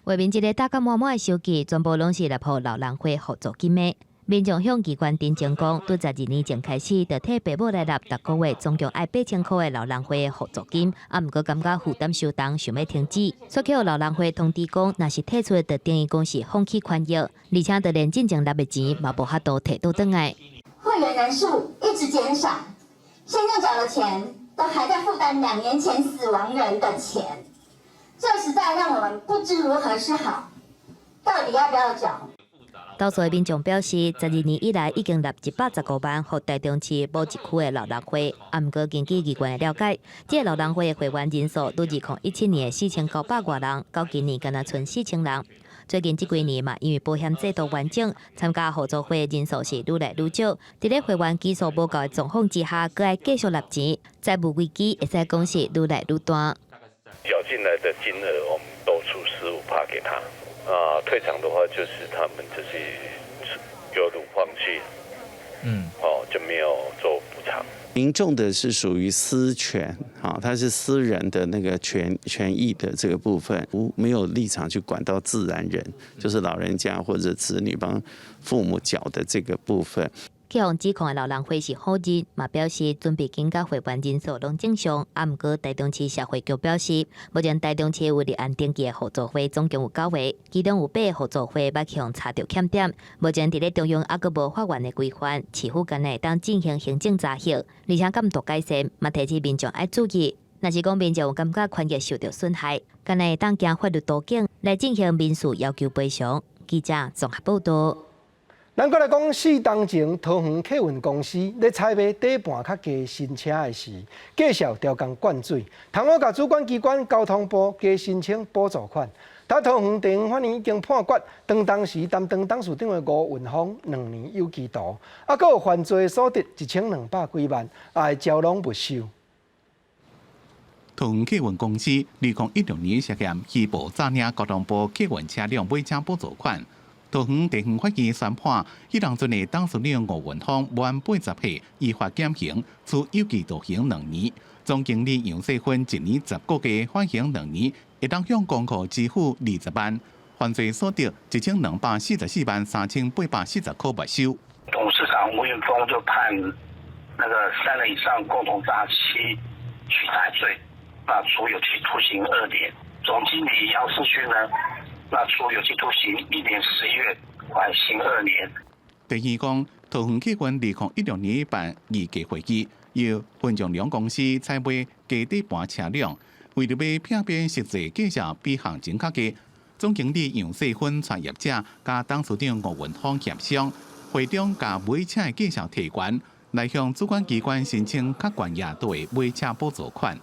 S2: 畫面一个打甲滿滿的收據，全部攏是納予老人會互助金的。民眾向機關陳情講，對12年前開始，就替爸母來納逐个月總共愛8000箍的老人會的互助金，啊，毋過感覺負擔傷重，想欲停止。煞予老人會通知講，若是退出，就等於講是放棄權益，而且就連進前納的錢嘛無法度提倒轉來。
S28: 會員人數一直減少，現在繳的錢都還在負擔2年前死亡人的錢，這實在讓我們不知如何是好。到底要不要繳？
S2: 多數的民眾表示，12年以來已經納115萬，予台中市某一區的老人會。啊，毋過根據議員的了解，這个老人會的會員人數，對2017年的4900外人，到今年干焦賰4000人。最近這幾年嘛，因為保險制度完整，參加互助會的人數是愈來愈少。佇咧會員基數無夠的狀況之下，閣愛繼續納錢，債務危機會使講是愈來愈大。
S29: 繳進來的金額，我們都出15趴給他。啊，退場的話就是他們就是有如放棄，哦，就沒有做補償。
S3: 民眾的是屬於私權，哈，它是私人的那個權益的這個部分，沒有立場去管到自然人，就是老人家或者子女幫父母繳的這個部分。
S2: 去予指控的老人會是否認，嘛表示準備金佮會員人數攏正常。啊，毋過台中市社會局表示，目前台中市有立案登記的互助會總共有九個，其中有八个互助會捌去予查著欠點。目前佇咧中央猶閣無法院的規範，市府敢若會當進行行政查核，而且監督改善，嘛提醒民眾愛注意。若是講民眾有感覺權益受著損害，敢若會當行法律途徑來進行民事要求賠償。記者綜合報道。
S1: 咱閣來講，四冬前桃園客運公司咧採買底盤較低新車的時，價數調降灌水，通好共主管機關交通部加申請補助款。但桃園地方法院已經判決，當時擔當董事長的吳雲峰2年有期徒，啊，閣有犯罪所得1200幾萬，也會招攏沒收。
S4: 桃園客運公司2016年涉嫌虛報詐領交通部客運車輛買車補助款。桃園地方法院宣判，彼當陣的董事長吳雲峰滿80歲，依法減刑，處有期徒刑兩年；總經理楊世芬1年10個月，緩刑兩年，會當向公庫支付20萬，犯罪所得1244萬3840塊沒收。
S6: 董事長吳雲峰就判那個三人以上共同詐欺取財罪，那處有期徒刑2年。總經理楊世勳呢？那處有期徒刑1年11月，緩刑2年。
S4: 第二講，桃園客運2016年辦議價會議，由雲松良公司採買低底盤車輛，為著欲避免實際價數比行情較低，總經理楊世芬帶業者佮董事長吳雲峰協商，會中共買車的價數提懸，來向主管機關申請較懸額度的買車補助款。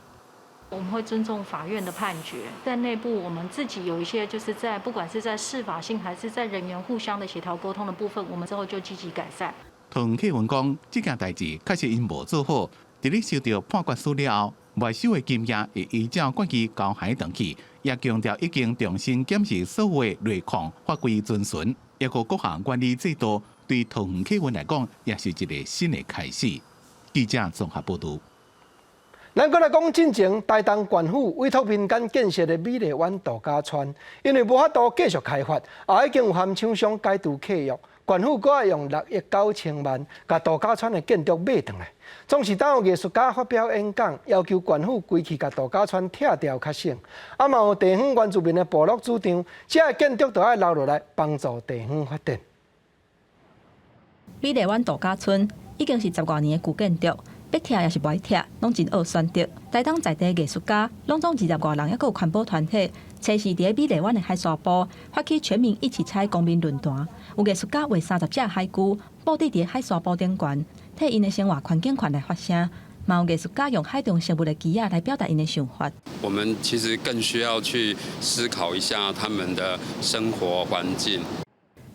S13: 我們會尊重法院的判決，在內部我們自己有一些，就是在不管是在適法性還是在人員互相的協調溝通的部分，我們之後就積極改善。
S4: 桃園客運講，這件代誌確實𪜶無做好，佇咧收到判決書了後，沒收的金額會依照決議交還轉去，也強調已經重新檢視所有的內控法規遵循，抑閣各項管理制度，對桃園客運來講，也是一個新的開始。記者綜合報導。
S1: 咱閣來講，進前台東縣府委託民間建設的美麗灣度假村，因為無法度繼續開發，也已經有和廠商解除契約，縣府閣愛用6億9千萬，共度假村的建築買轉來。總是當有藝術家發表演講，要求縣府規氣共度假村拆掉較省。啊，嘛有地方原住民的部落主張，這个建築著愛留落來幫助地方發展。
S16: 美麗灣度假村已經是十外年的舊建築。欲拆抑是袂拆，攏真惡選擇。台東在地藝術家，攏總20外人，抑閣有環保團體，初四佇咧美麗灣的海沙埔發起全民一起拆公民論壇。有藝術家畫30隻海龜，佈置佇咧海沙埔頂懸，替𪜶的生活環境權來發聲。嘛有藝術家用海中生物的旗仔來表達𪜶的想法。
S19: 我們其實更需要去思考一下他們的生活環境。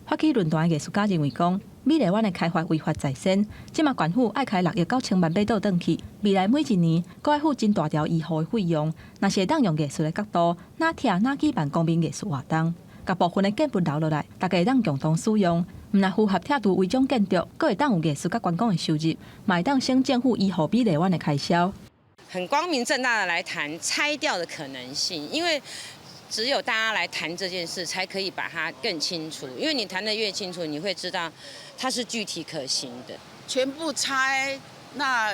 S16: 發起論壇的藝術家認為講，美麗灣的開發違法在先，這馬縣府愛開6億9千萬買倒轉去，未來每一年閣愛付真大條醫護的費用。若是會當用藝術的角度，若拆若舉辦公民藝術活動，共部分的建物留落來，大家會當共同使用，毋但符合拆除違章建築，閣會當有藝術佮觀光的收入，嘛會當省政府醫護美麗灣的開銷。
S20: 很光明正大的來談拆掉的可能性，因為只有大家來談這件事，才可以把它更清楚。因為你談得越清楚，你會知道它是具體可行的。
S21: 全部拆，那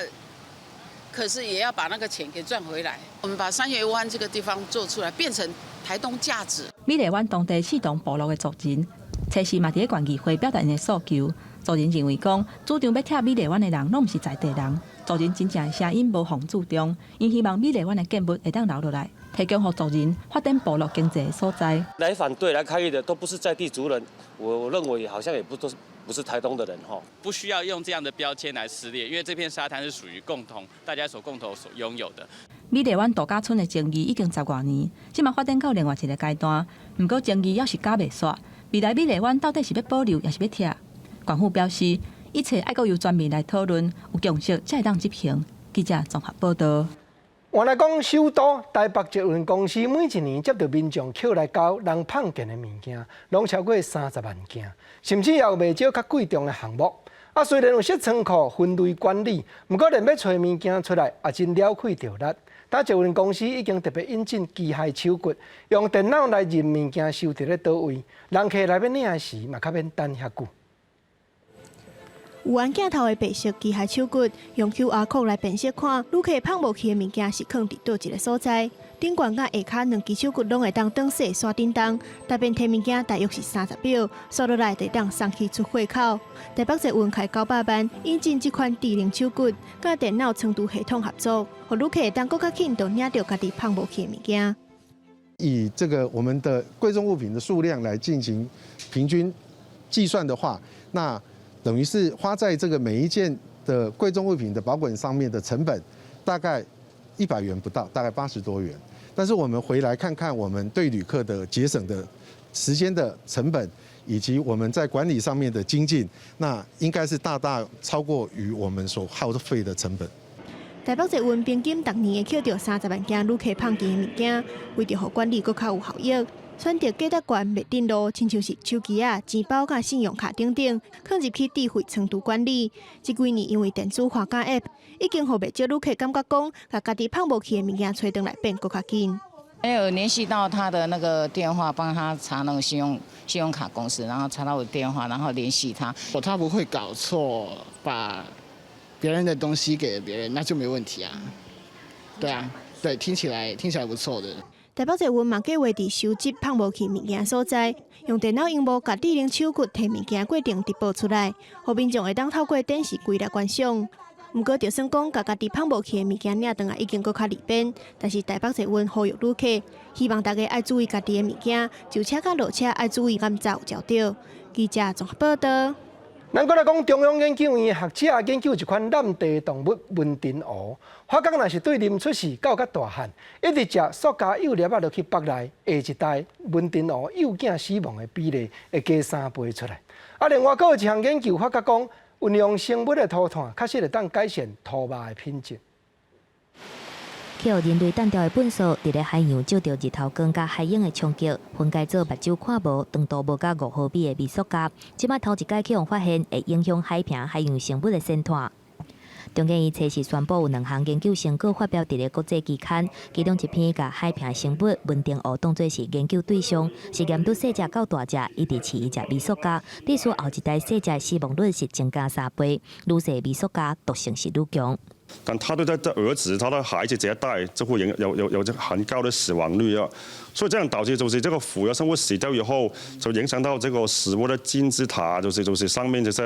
S21: 可是也要把那個錢給賺回來。我們把三月灣這個地方做出來，變成台東價值。
S16: 美麗灣當地刺桐部落的族人，初四嘛佇咧縣議會表達𪜶的訴求。族人認為講，主張欲拆美麗灣的人，攏毋是在地人。族人真正的聲音無予注重，𪜶希望美麗灣的建物會當留落來，提供予族人發展部落經濟的所在。
S22: 來反對、來抗議的都不是在地族人，我認為好像也不都是不是台東的人哈。
S10: 不需要用這樣的標籤來撕裂，因為這片沙灘是屬於共同大家所共同所擁有的。
S16: 美麗灣度假村的爭議已經十外年，這馬發展到另外一個階段。毋過爭議猶是攪袂煞，未來美麗灣到底是欲保留，抑是欲拆？縣府表示，一切愛閣由全民來討論，有共識才會當執行。記者綜合報道。
S1: 原來講，首都台北捷運公司每一年接到民眾抾來交人麭電的物件，攏超過30萬件，甚至也有袂少較貴重的項目。啊，雖然有設倉庫分類管理，毋過連欲揣物件出來也真了費著力。但捷運公司已經特別引進機械手骨，用電腦來認物件收佇咧佗位，人客來欲領的時嘛較免等遐久。
S5: 有按鏡頭的白色機械手骨，用 QR code 來辨識看旅客放無去的物件是囥佇佗一个所在。頂懸佮下跤兩支手骨攏會當轉踅徙振動，台邊提物件大約是30秒，煞落來就會當送去出貨口。台北捷運開900萬引進這款智能手骨，佮電腦倉儲系統合作，予旅客會當閣較緊就領著家己放無去的物件。
S7: 以這個我們的貴重物品的數量來進行平均計算的話，那等於是花在這個每一件的貴重物品的保管上面的成本，大概100元不到，大概80多元。但是我們回來看看我們對旅客的節省的時間的成本，以及我們在管理上面的精進，那應該是大大超過於我們所耗費的成本。
S5: 台北捷運平均逐年會抾著30萬件旅客放棄的物件，為著予管理閣較有效益，選擇價值懸袂振落，親像是手機仔、錢包佮信用卡等等，囥入去智慧倉儲管理。這幾年因為電子換卡 App 已經予袂少旅客感覺講，共家己放無去的物件揣轉來變閣較緊。
S8: 有聯繫到他的那個電話，幫他查那個信用卡公司，然後查到我的電話，然後聯繫他。
S9: 他不會搞錯，把別人的東西給別人，那就沒問題啊。對啊，對，聽起來不錯的。
S5: 台北捷運嘛計劃佇收集放無去物件所在，用電腦螢幕共智能手骨提物件過程直播出來，予民眾會當透過電視櫃來觀賞。毋過，就算講共家己放無去的物件領轉來已經閣較利便，但是台北捷運呼籲旅客，希望大家愛注意家己的物件，上車佮落車愛注意檢查有照著。記者綜合報道。
S1: 咱閣來講，中央研究院學者研究一款濫地動物門診鼯，發覺若是對臨出世到較大漢，一直食塑膠幼粒仔落去腹內，下一代門診鼯幼囝死亡的比例會加3倍出來。啊，另外閣有一項研究發覺講，運用生物的塗炭，確實會當改善塗肉的品質。
S2: 予人類擲掉的糞埽，佇咧海洋照著日頭光佮海湧的衝擊，分解做目睭看無、長度無到5毫米的微塑膠。這擺頭一擺去予發現，會影響海平海洋生物的生態。中研院測試宣布有兩項研究成果發表佇咧國際期刊，其中一篇共海平生物門定鼯當做是研究對象，實驗對細隻到大隻，一直飼伊食微塑膠，致使後一代細隻死亡率是增加3倍，愈細微塑膠毒性是愈強。
S23: 但他對他的兒子、他的孩子這一代就會有這很高的死亡率啊，所以這樣導致就是這個浮游生物死掉以後，就影響到這個食物的金字塔，就是上面這些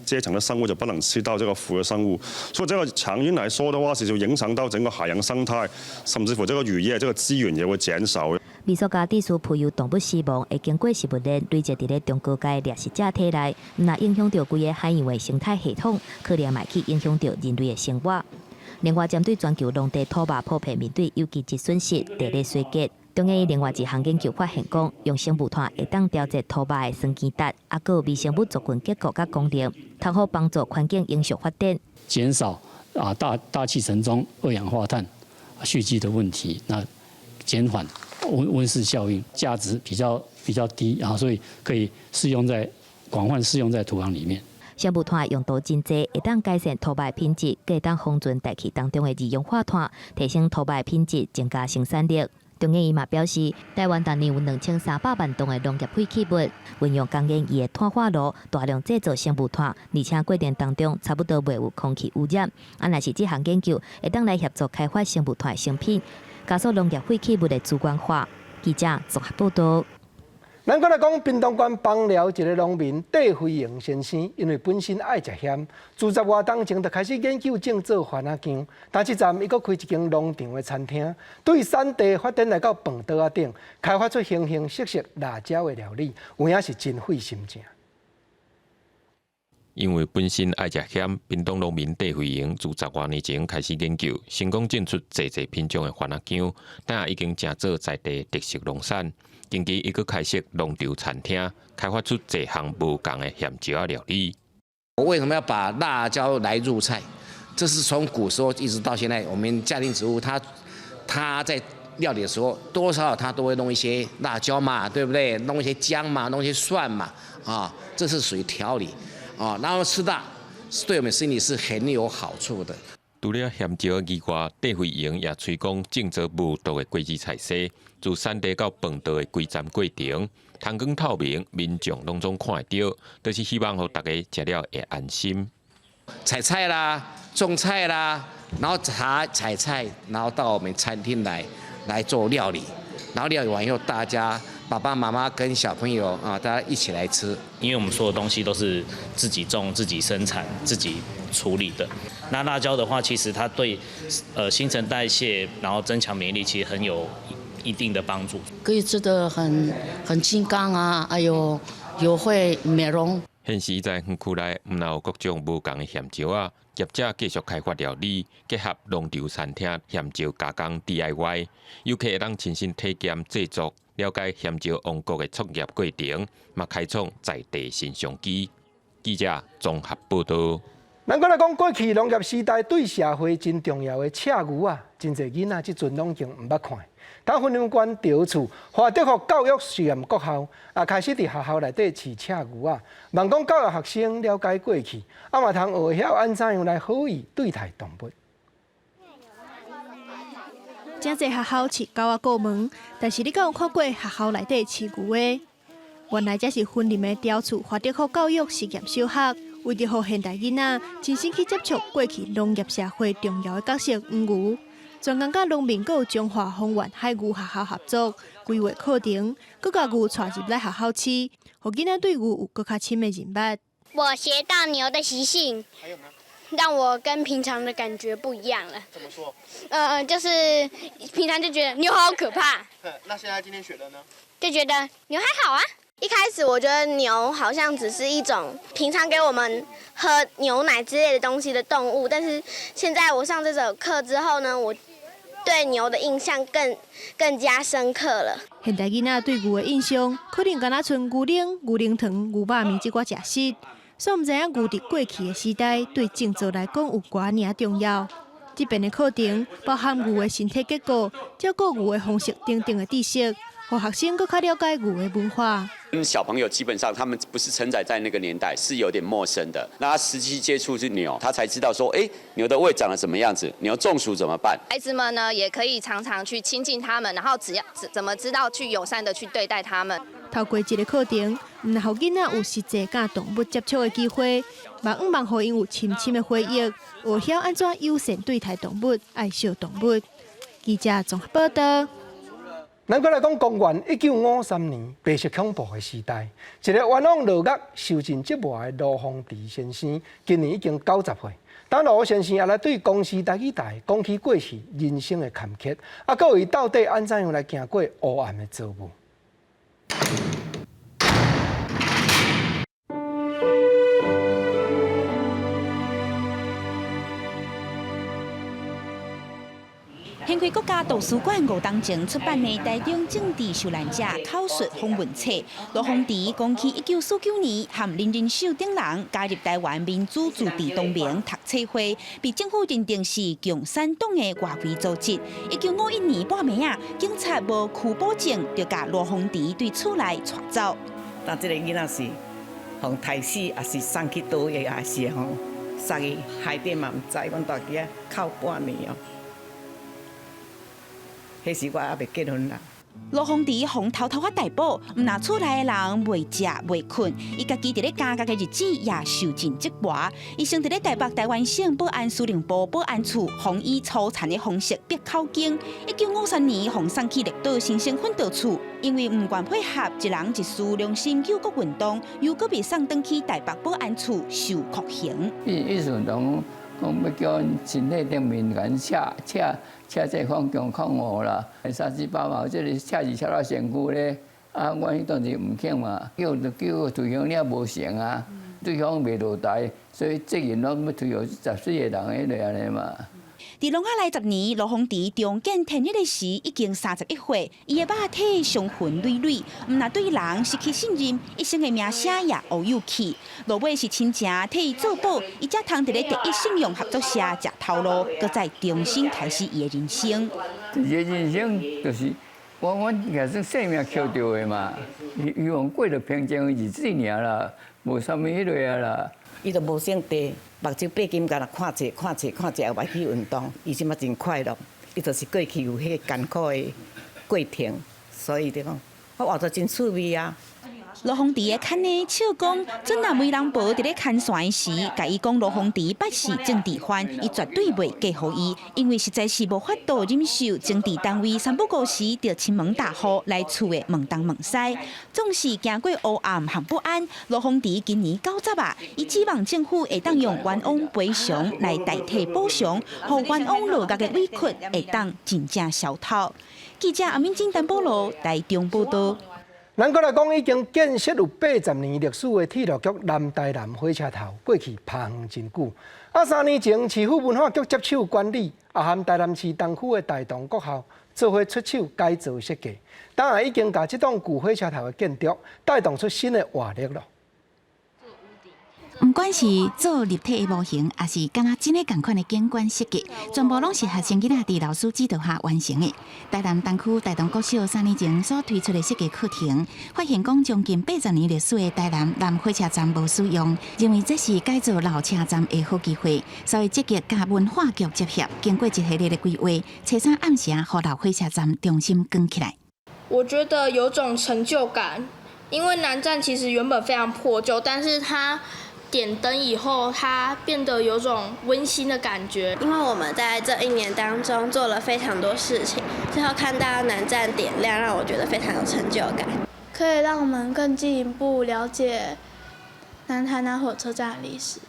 S23: 階層的生物就不能吃到這個浮游生物，所以這個長遠來說的話，是就影響到整個海洋生態，甚至乎這個漁業這個資源也會減少。
S2: 微塑膠致使浮游動物死亡，會經過食物鏈累積佇咧中高階掠食者體內，毋但影響著規个海洋的生態系統，可能嘛會去影響著人類的生活。另外，針對全球農地土肉普遍面對有機質損失、地力衰竭，中研院另外一項研究發現講，用生物炭會當調節土肉的酸鹼值，抑閣有微生物族群結構佮功能，通好幫助環境永續發展，
S24: 減少啊大氣層中二氧化碳蓄積的問題，那減緩溫室效應，價值比較低啊，所以可以適用在廣泛適用在土壤裡面。
S2: 生物炭用途真濟，會當改善土壤品質，閣會當封存大氣當中的二氧化碳，提升土壤品質，增加生產力。中研院嘛表示，台灣逐年有2300萬噸的農業廢棄物，運用工研院的炭化爐大量製造生物炭，而且過程當中差不多袂有空氣污染。啊，若是這項研究會當來協助開發生物炭的商品，加速農業廢棄物的資源化。記者綜合報道。
S1: 咱閣來講，屏東縣枋寮一个農民戴輝榮先生，因為本身愛食鹹，自十外冬前就開始研究種做番仔薑。但這陣伊閣開一間農場的餐廳，對產地發展來到飯桌仔頂，開發出形形色色辣椒的料理，有影是真費心情。
S25: 因為本身愛食鹹，屏東農民戴輝榮自十外年前開始研究，成功種出濟濟品種的番仔薑，但已經成做在地特色農產。近期伊閣開設農場餐廳，開發出濟項無仝的鹹椒仔料理。
S26: 我為什麼要把辣椒來入菜？這是從古時候一直到現在，我們家庭主婦他在料理的時候，多少他都會弄一些辣椒嘛，對不對？弄一些薑嘛，弄一些蒜嘛，啊，這是屬於調理，啊，然後吃辣，對我們身體是很有好處的。
S25: 除了鹹椒以外，戴惠榮也推廣種植無毒的果子菜蒔，自產地到飯桌的規站過程，通光透明，民眾攏總看會著，就是希望予大家食了會安心。
S26: 採菜啦，種菜啦，然後採採菜，然後到我們餐廳來做料理，然後料理完以後，大家爸爸媽媽跟小朋友啊，大家一起來吃。
S11: 因為我們所有東西都是自己種、自己生產、自己處理的。那辣椒的話，其實它對新陳代謝，然後增強免疫力，其實很有一定的幫助。
S12: 可以吃得很健康啊，哎呦，又會美容。
S25: 現時在園區內，毋但有各種無仝的鹹椒仔，業者繼續開發料理，結合農場餐廳鹹椒加工 DIY，遊客會當親身體驗製作，了解鹹椒王國的創業過程，嘛開創在地新商機。記者綜合報導。
S1: 咱閣來講過去農業時代對社會真重要的赤牛仔，真濟囡仔這陣攏已經毋捌看。當雲林縣著厝華德福教育實驗國校也開始佇學校內底飼赤牛仔，望講教育學生了解過去，啊嘛通學曉按怎樣來好意對待動物。
S5: 真濟學校飼狗仔過門，但是你敢有看過學校內底飼牛的？原來這是雲林的著厝華德福教育實驗小學，為著予現代囡仔親身去接觸過去農業社會重要的角色黃牛，專工佮農民閣有彰化豐原海牛學校合作規劃課程，閣共牛帶入來學校飼，予囡仔對牛有閣較深的認捌。
S14: 我學到牛的習性，讓我跟平常的感覺不一樣了。
S15: 怎麼說？
S14: 就是平常就覺得牛好可怕。
S15: 那現在今天學的呢？
S14: 就覺得牛還好啊。一開始我覺得牛好像只是一種平常給我們喝牛奶之類的東西的動物，但是現在我上這節課之後呢，我對牛的印象更加深刻了。
S5: 現代囡仔對牛的印象，可能敢若賰牛奶、牛奶糖、牛肉麵這寡食食，所以毋知影牛佇過去的時代對種作來講有偌爾重要。這遍的課程包含牛的身體結構、照顧牛的方式等等的知識，予學生閣較了解牛的文化。
S17: 小朋友基本上他們不是承載在那個年代，是有點陌生的。那他實際接觸是牛，他才知道說，欸，牛的胃長得什麼樣子，牛中暑怎麼辦？
S18: 孩子們呢，也可以常常去親近他們，然後只要怎麼知道去友善的去對待他們。
S5: 透過這個課程，毋但予囡仔有實際佮動物接觸的機會，嘛向望予𪜶有深深的回憶，學曉按怎友善對待動物，愛惜動物。記者綜合報導。
S1: 咱閣來講，公元1953年白色恐怖的時代，一個冤枉落獄、受盡折磨的盧鳳池先生，今年已經90歲。當盧先生也來對公視台語台講起過去人生的坎坷，啊，閣有伊到底按怎樣來行過黑暗的遭遇。
S27: 掀開國家圖書館5冬前出版的台中政治受難者口述訪問冊，盧鳳池講起1949年和林仁秀等人加入台灣民主自治同盟讀冊會，被政府認定是共產黨的外圍組織。1951年半暝仔，警察無拘捕證，就共盧鳳池對厝內帶走。
S28: 當這個囡仔是予刣死，抑是送去佗位，抑是予送去海底嘛毋知，阮大家哭半暝哦。彼時我猶未結婚啦。
S27: 盧鳳池予偷偷仔逮捕，毋但厝內的人袂食袂睏，伊家己佇咧監獄的日子也受盡折磨。伊先佇咧台北台灣省保安司令部保安處，予以粗殘的方式逼口供。1953年，予送去綠島新生訓導處，因為毋願配合一人一事良心救國運動，又閣被送轉去台北保安處受酷刑。
S29: 意思講講欲叫阮身體頂面共阮赤赤赤這放強抗五啦，三七八嘛，這个赤字赤到身軀咧，啊，阮彼當時毋肯嘛，叫就叫推鄉了無成啊，對方袂落台，所以責任攏欲推予14個人彼落按呢嘛。
S27: 佇攏仔內10年，盧鳳池重見天日的時已經31歲，伊的肉體傷痕累累，毋但對人失去信任，一生的名聲也烏有去。落尾是親情替伊做保，伊才通佇咧第一信用合作社食頭路，閣再重新開始伊的人生。
S29: 伊的人生就是我也是性命抾著的嘛，希望過著平靜的日子爾啦，無啥物彼落啊啦。
S28: 伊就無性地，目睭擘金干焦看冊看冊看冊，後來去運動，伊這馬真快樂。伊就是過去有彼個艱苦的過程，所以就講我活得真趣味啊。
S27: 羅鳳池的牽呢笑講，陣若媒人婆佇咧牽線時，共伊講羅鳳池捌是政治犯，伊絕對袂嫁予伊，因為實在是無法度忍受政治單位三不五時就親門踏戶來厝的問東問西，總是經過烏暗和不安。羅鳳池今年九十啊，伊指望政府會當用冤枉賠償來代替補償，予冤枉落獄的委屈會當真正消透。記者阿敏晶、陳保羅台中報道。
S1: 咱閣來講，已經建設有80年歷史的鐵路局南台南火車頭，過去拍遠真久。啊，3年前，市府文化局接手管理，啊，和台南市東區的大同國校做伙出手改造設計，當然已經共這棟舊火車頭的建築帶動出新的活力囉。
S3: 毋管是做立體的模型，抑是敢若真的仝款的景觀設計，全部攏是學生囡仔佇老師指導下完成的。台南東區大同國小3年前所推出的設計課程，發現講將近80年歷史的台南南火車站無使用，認為這是改造老車站的好機會，所以積極佮文化局接洽，經過一系列的規劃，初三暗時予老火車站重新扛起來。
S4: 我覺得有種成就感，因為南站其實原本非常破舊，但是它點燈以後，它變得有種溫馨的感覺。
S14: 因為我們在這一年當中做了非常多事情，最後看到南站點亮，讓我覺得非常有成就感。
S6: 可以讓我們更進一步了解南台南火車站的歷史。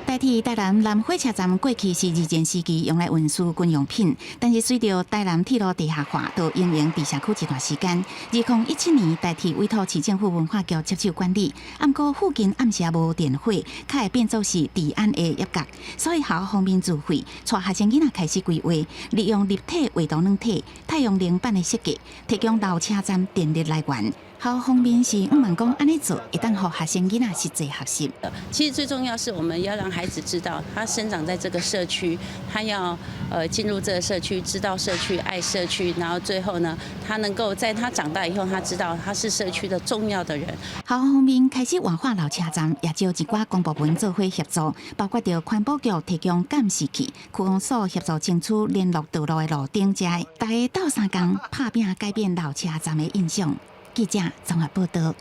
S3: 台鐵台南南火車站過去是二戰時期用來運輸軍用品，但是隨著台南鐵路地下化，都營運地下區一段時間。2017年，台鐵委託市政府文化局接手管理，毋過附近暗時無電火，較會變做是治安的挹角，所以學校方面自費，帶學生囡仔開始規劃，利用立體畫圖軟體、太陽能板的設計，提供老車站電力來源。學校方面是向望講按呢做，會當予學生囡仔實際學習。
S13: 其實最重要是我們要讓孩子知道，他生長在這個社區，他要進入這個社區，知道社區，愛社區，然後最後呢，他能夠在他長大以後，他知道他是社區的重要的人。
S3: 學校方面開始活化老車站，也招一寡公部門做伙協助，包括著環保局提供監視器，區公所協助爭取聯絡道路的路燈，遮大家鬥相共拍拚改變老車站的印象。記者綜合報道。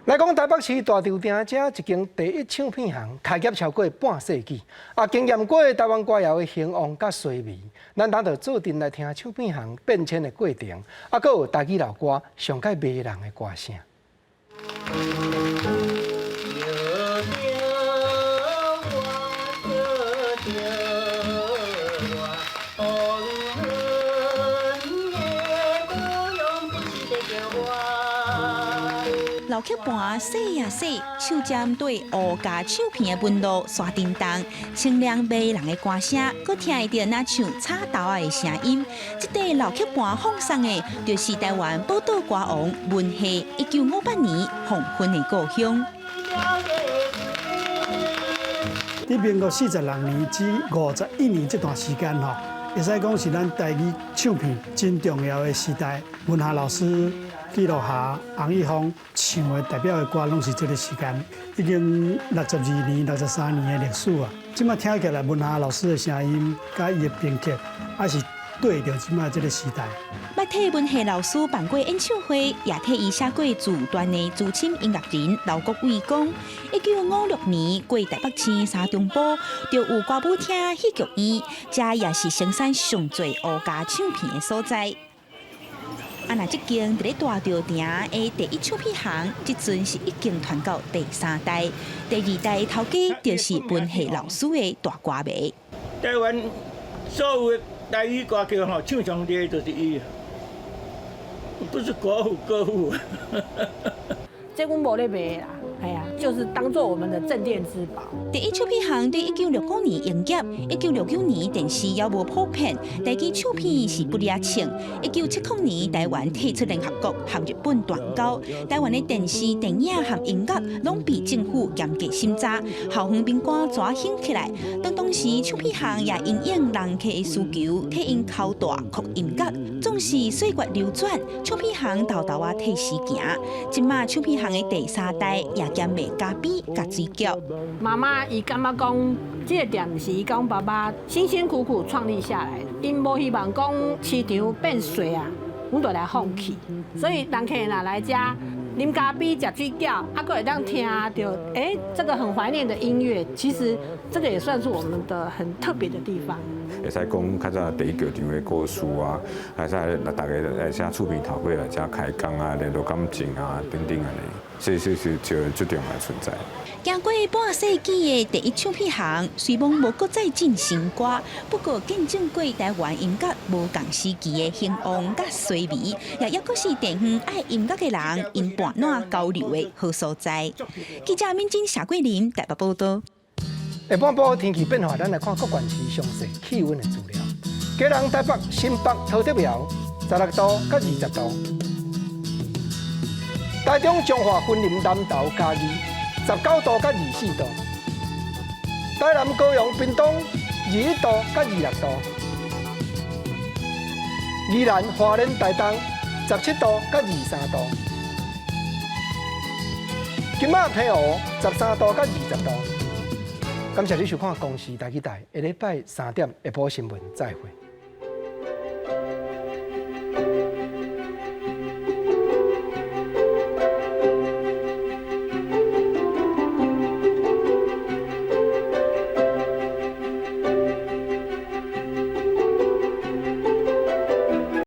S1: 來講台北市大稻埕這一間第一唱片行開業超過半世紀，啊，經驗過台灣歌謠的興旺佮衰微，咱等就做陣來聽唱片行變遷的過程，啊，閣有台語老歌上蓋迷人的歌聲。
S27: 老曲盤洗啊洗，手針對烏膠唱片的紋路刷叮當，清涼迷人的歌聲，閣聽會著若像插豆仔的聲音。這塊老曲盤放送的，就是台灣寶島歌王文夏1958年黃昏的故鄉。
S15: 佇民國46年至51年這段時間吼，會使講是咱台語唱片真重要的時代。文夏老師、紀樂霞、洪一峰唱的代表的歌，攏是這個時間，已經62年、63年的歷史啊。這擺聽起來，文夏老師的聲音，佮伊的編曲，還是對著這擺這個時代。
S27: 捌替文夏老師辦過演唱會，也替伊寫過自傳的資深音樂人劉國偉講：1956年過台北市三重埔，就有歌舞廳、戲劇院，這也是生產上濟烏膠唱片的所在。啊，若這間佇咧大稻埕的第一唱片行，這陣是已經傳到第三代，第二代頭家就是文夏老師的大歌迷。
S19: 台灣所有的台語歌曲吼，唱上濟就是伊，不是國父歌父。
S20: 這阮無咧賣啦，哎呀，就是當做我們的鎮店之寶。
S27: 第一唱片行對1969年營業，1969年電視猶無普遍，台語唱片是不離唱。1970年台灣退出聯合國，和日本斷交，台灣的電視、電影和音樂攏被政府嚴格審查，校園民歌怎興起來？當時唱片行也因應人客的需求，替𪜶敲大擴音樂。總是歲月流轉，唱片行沓沓仔替時行。這馬唱片行的第三代也兼賣咖啡佮水餃。
S20: 媽媽伊感覺講，這个店是伊佮阮爸爸辛辛苦苦創立下來，𪜶無希望講市場變細啊，阮就來放棄。所以人客若來遮啉咖啡、食水餃，啊，閣會當聽著，欸，這個很懷念的音樂，其實這個也算是我們的很特別的地方。
S7: 會使講較早第一劇場的故事啊，會使逐家來遮厝邊頭尾來遮開講啊，聯絡感情啊等等按呢，所以是是就最重要的存在。
S27: 經過半世紀的第一唱片行，雖罔無閣再進新歌，不過見證過台灣音樂無仝時期的興旺佮衰微，也猶閣是地方愛音樂的人𪜶伴撋交流的好所在。記者敏珍、謝桂林台北報道。
S1: 下半晡天氣變化，咱來看各縣市詳細氣溫的資料。基隆、台北、新北、桃竹苗，16度佮20度；台中、彰化、雲林、南投、嘉義，19度佮24度；台南、高雄、屏東，21度佮26度；宜蘭、花蓮、台東，17度佮23度；金馬、澎湖，13度佮20度。感謝你收看《公視台語台》，下禮拜3點下晡新聞再會。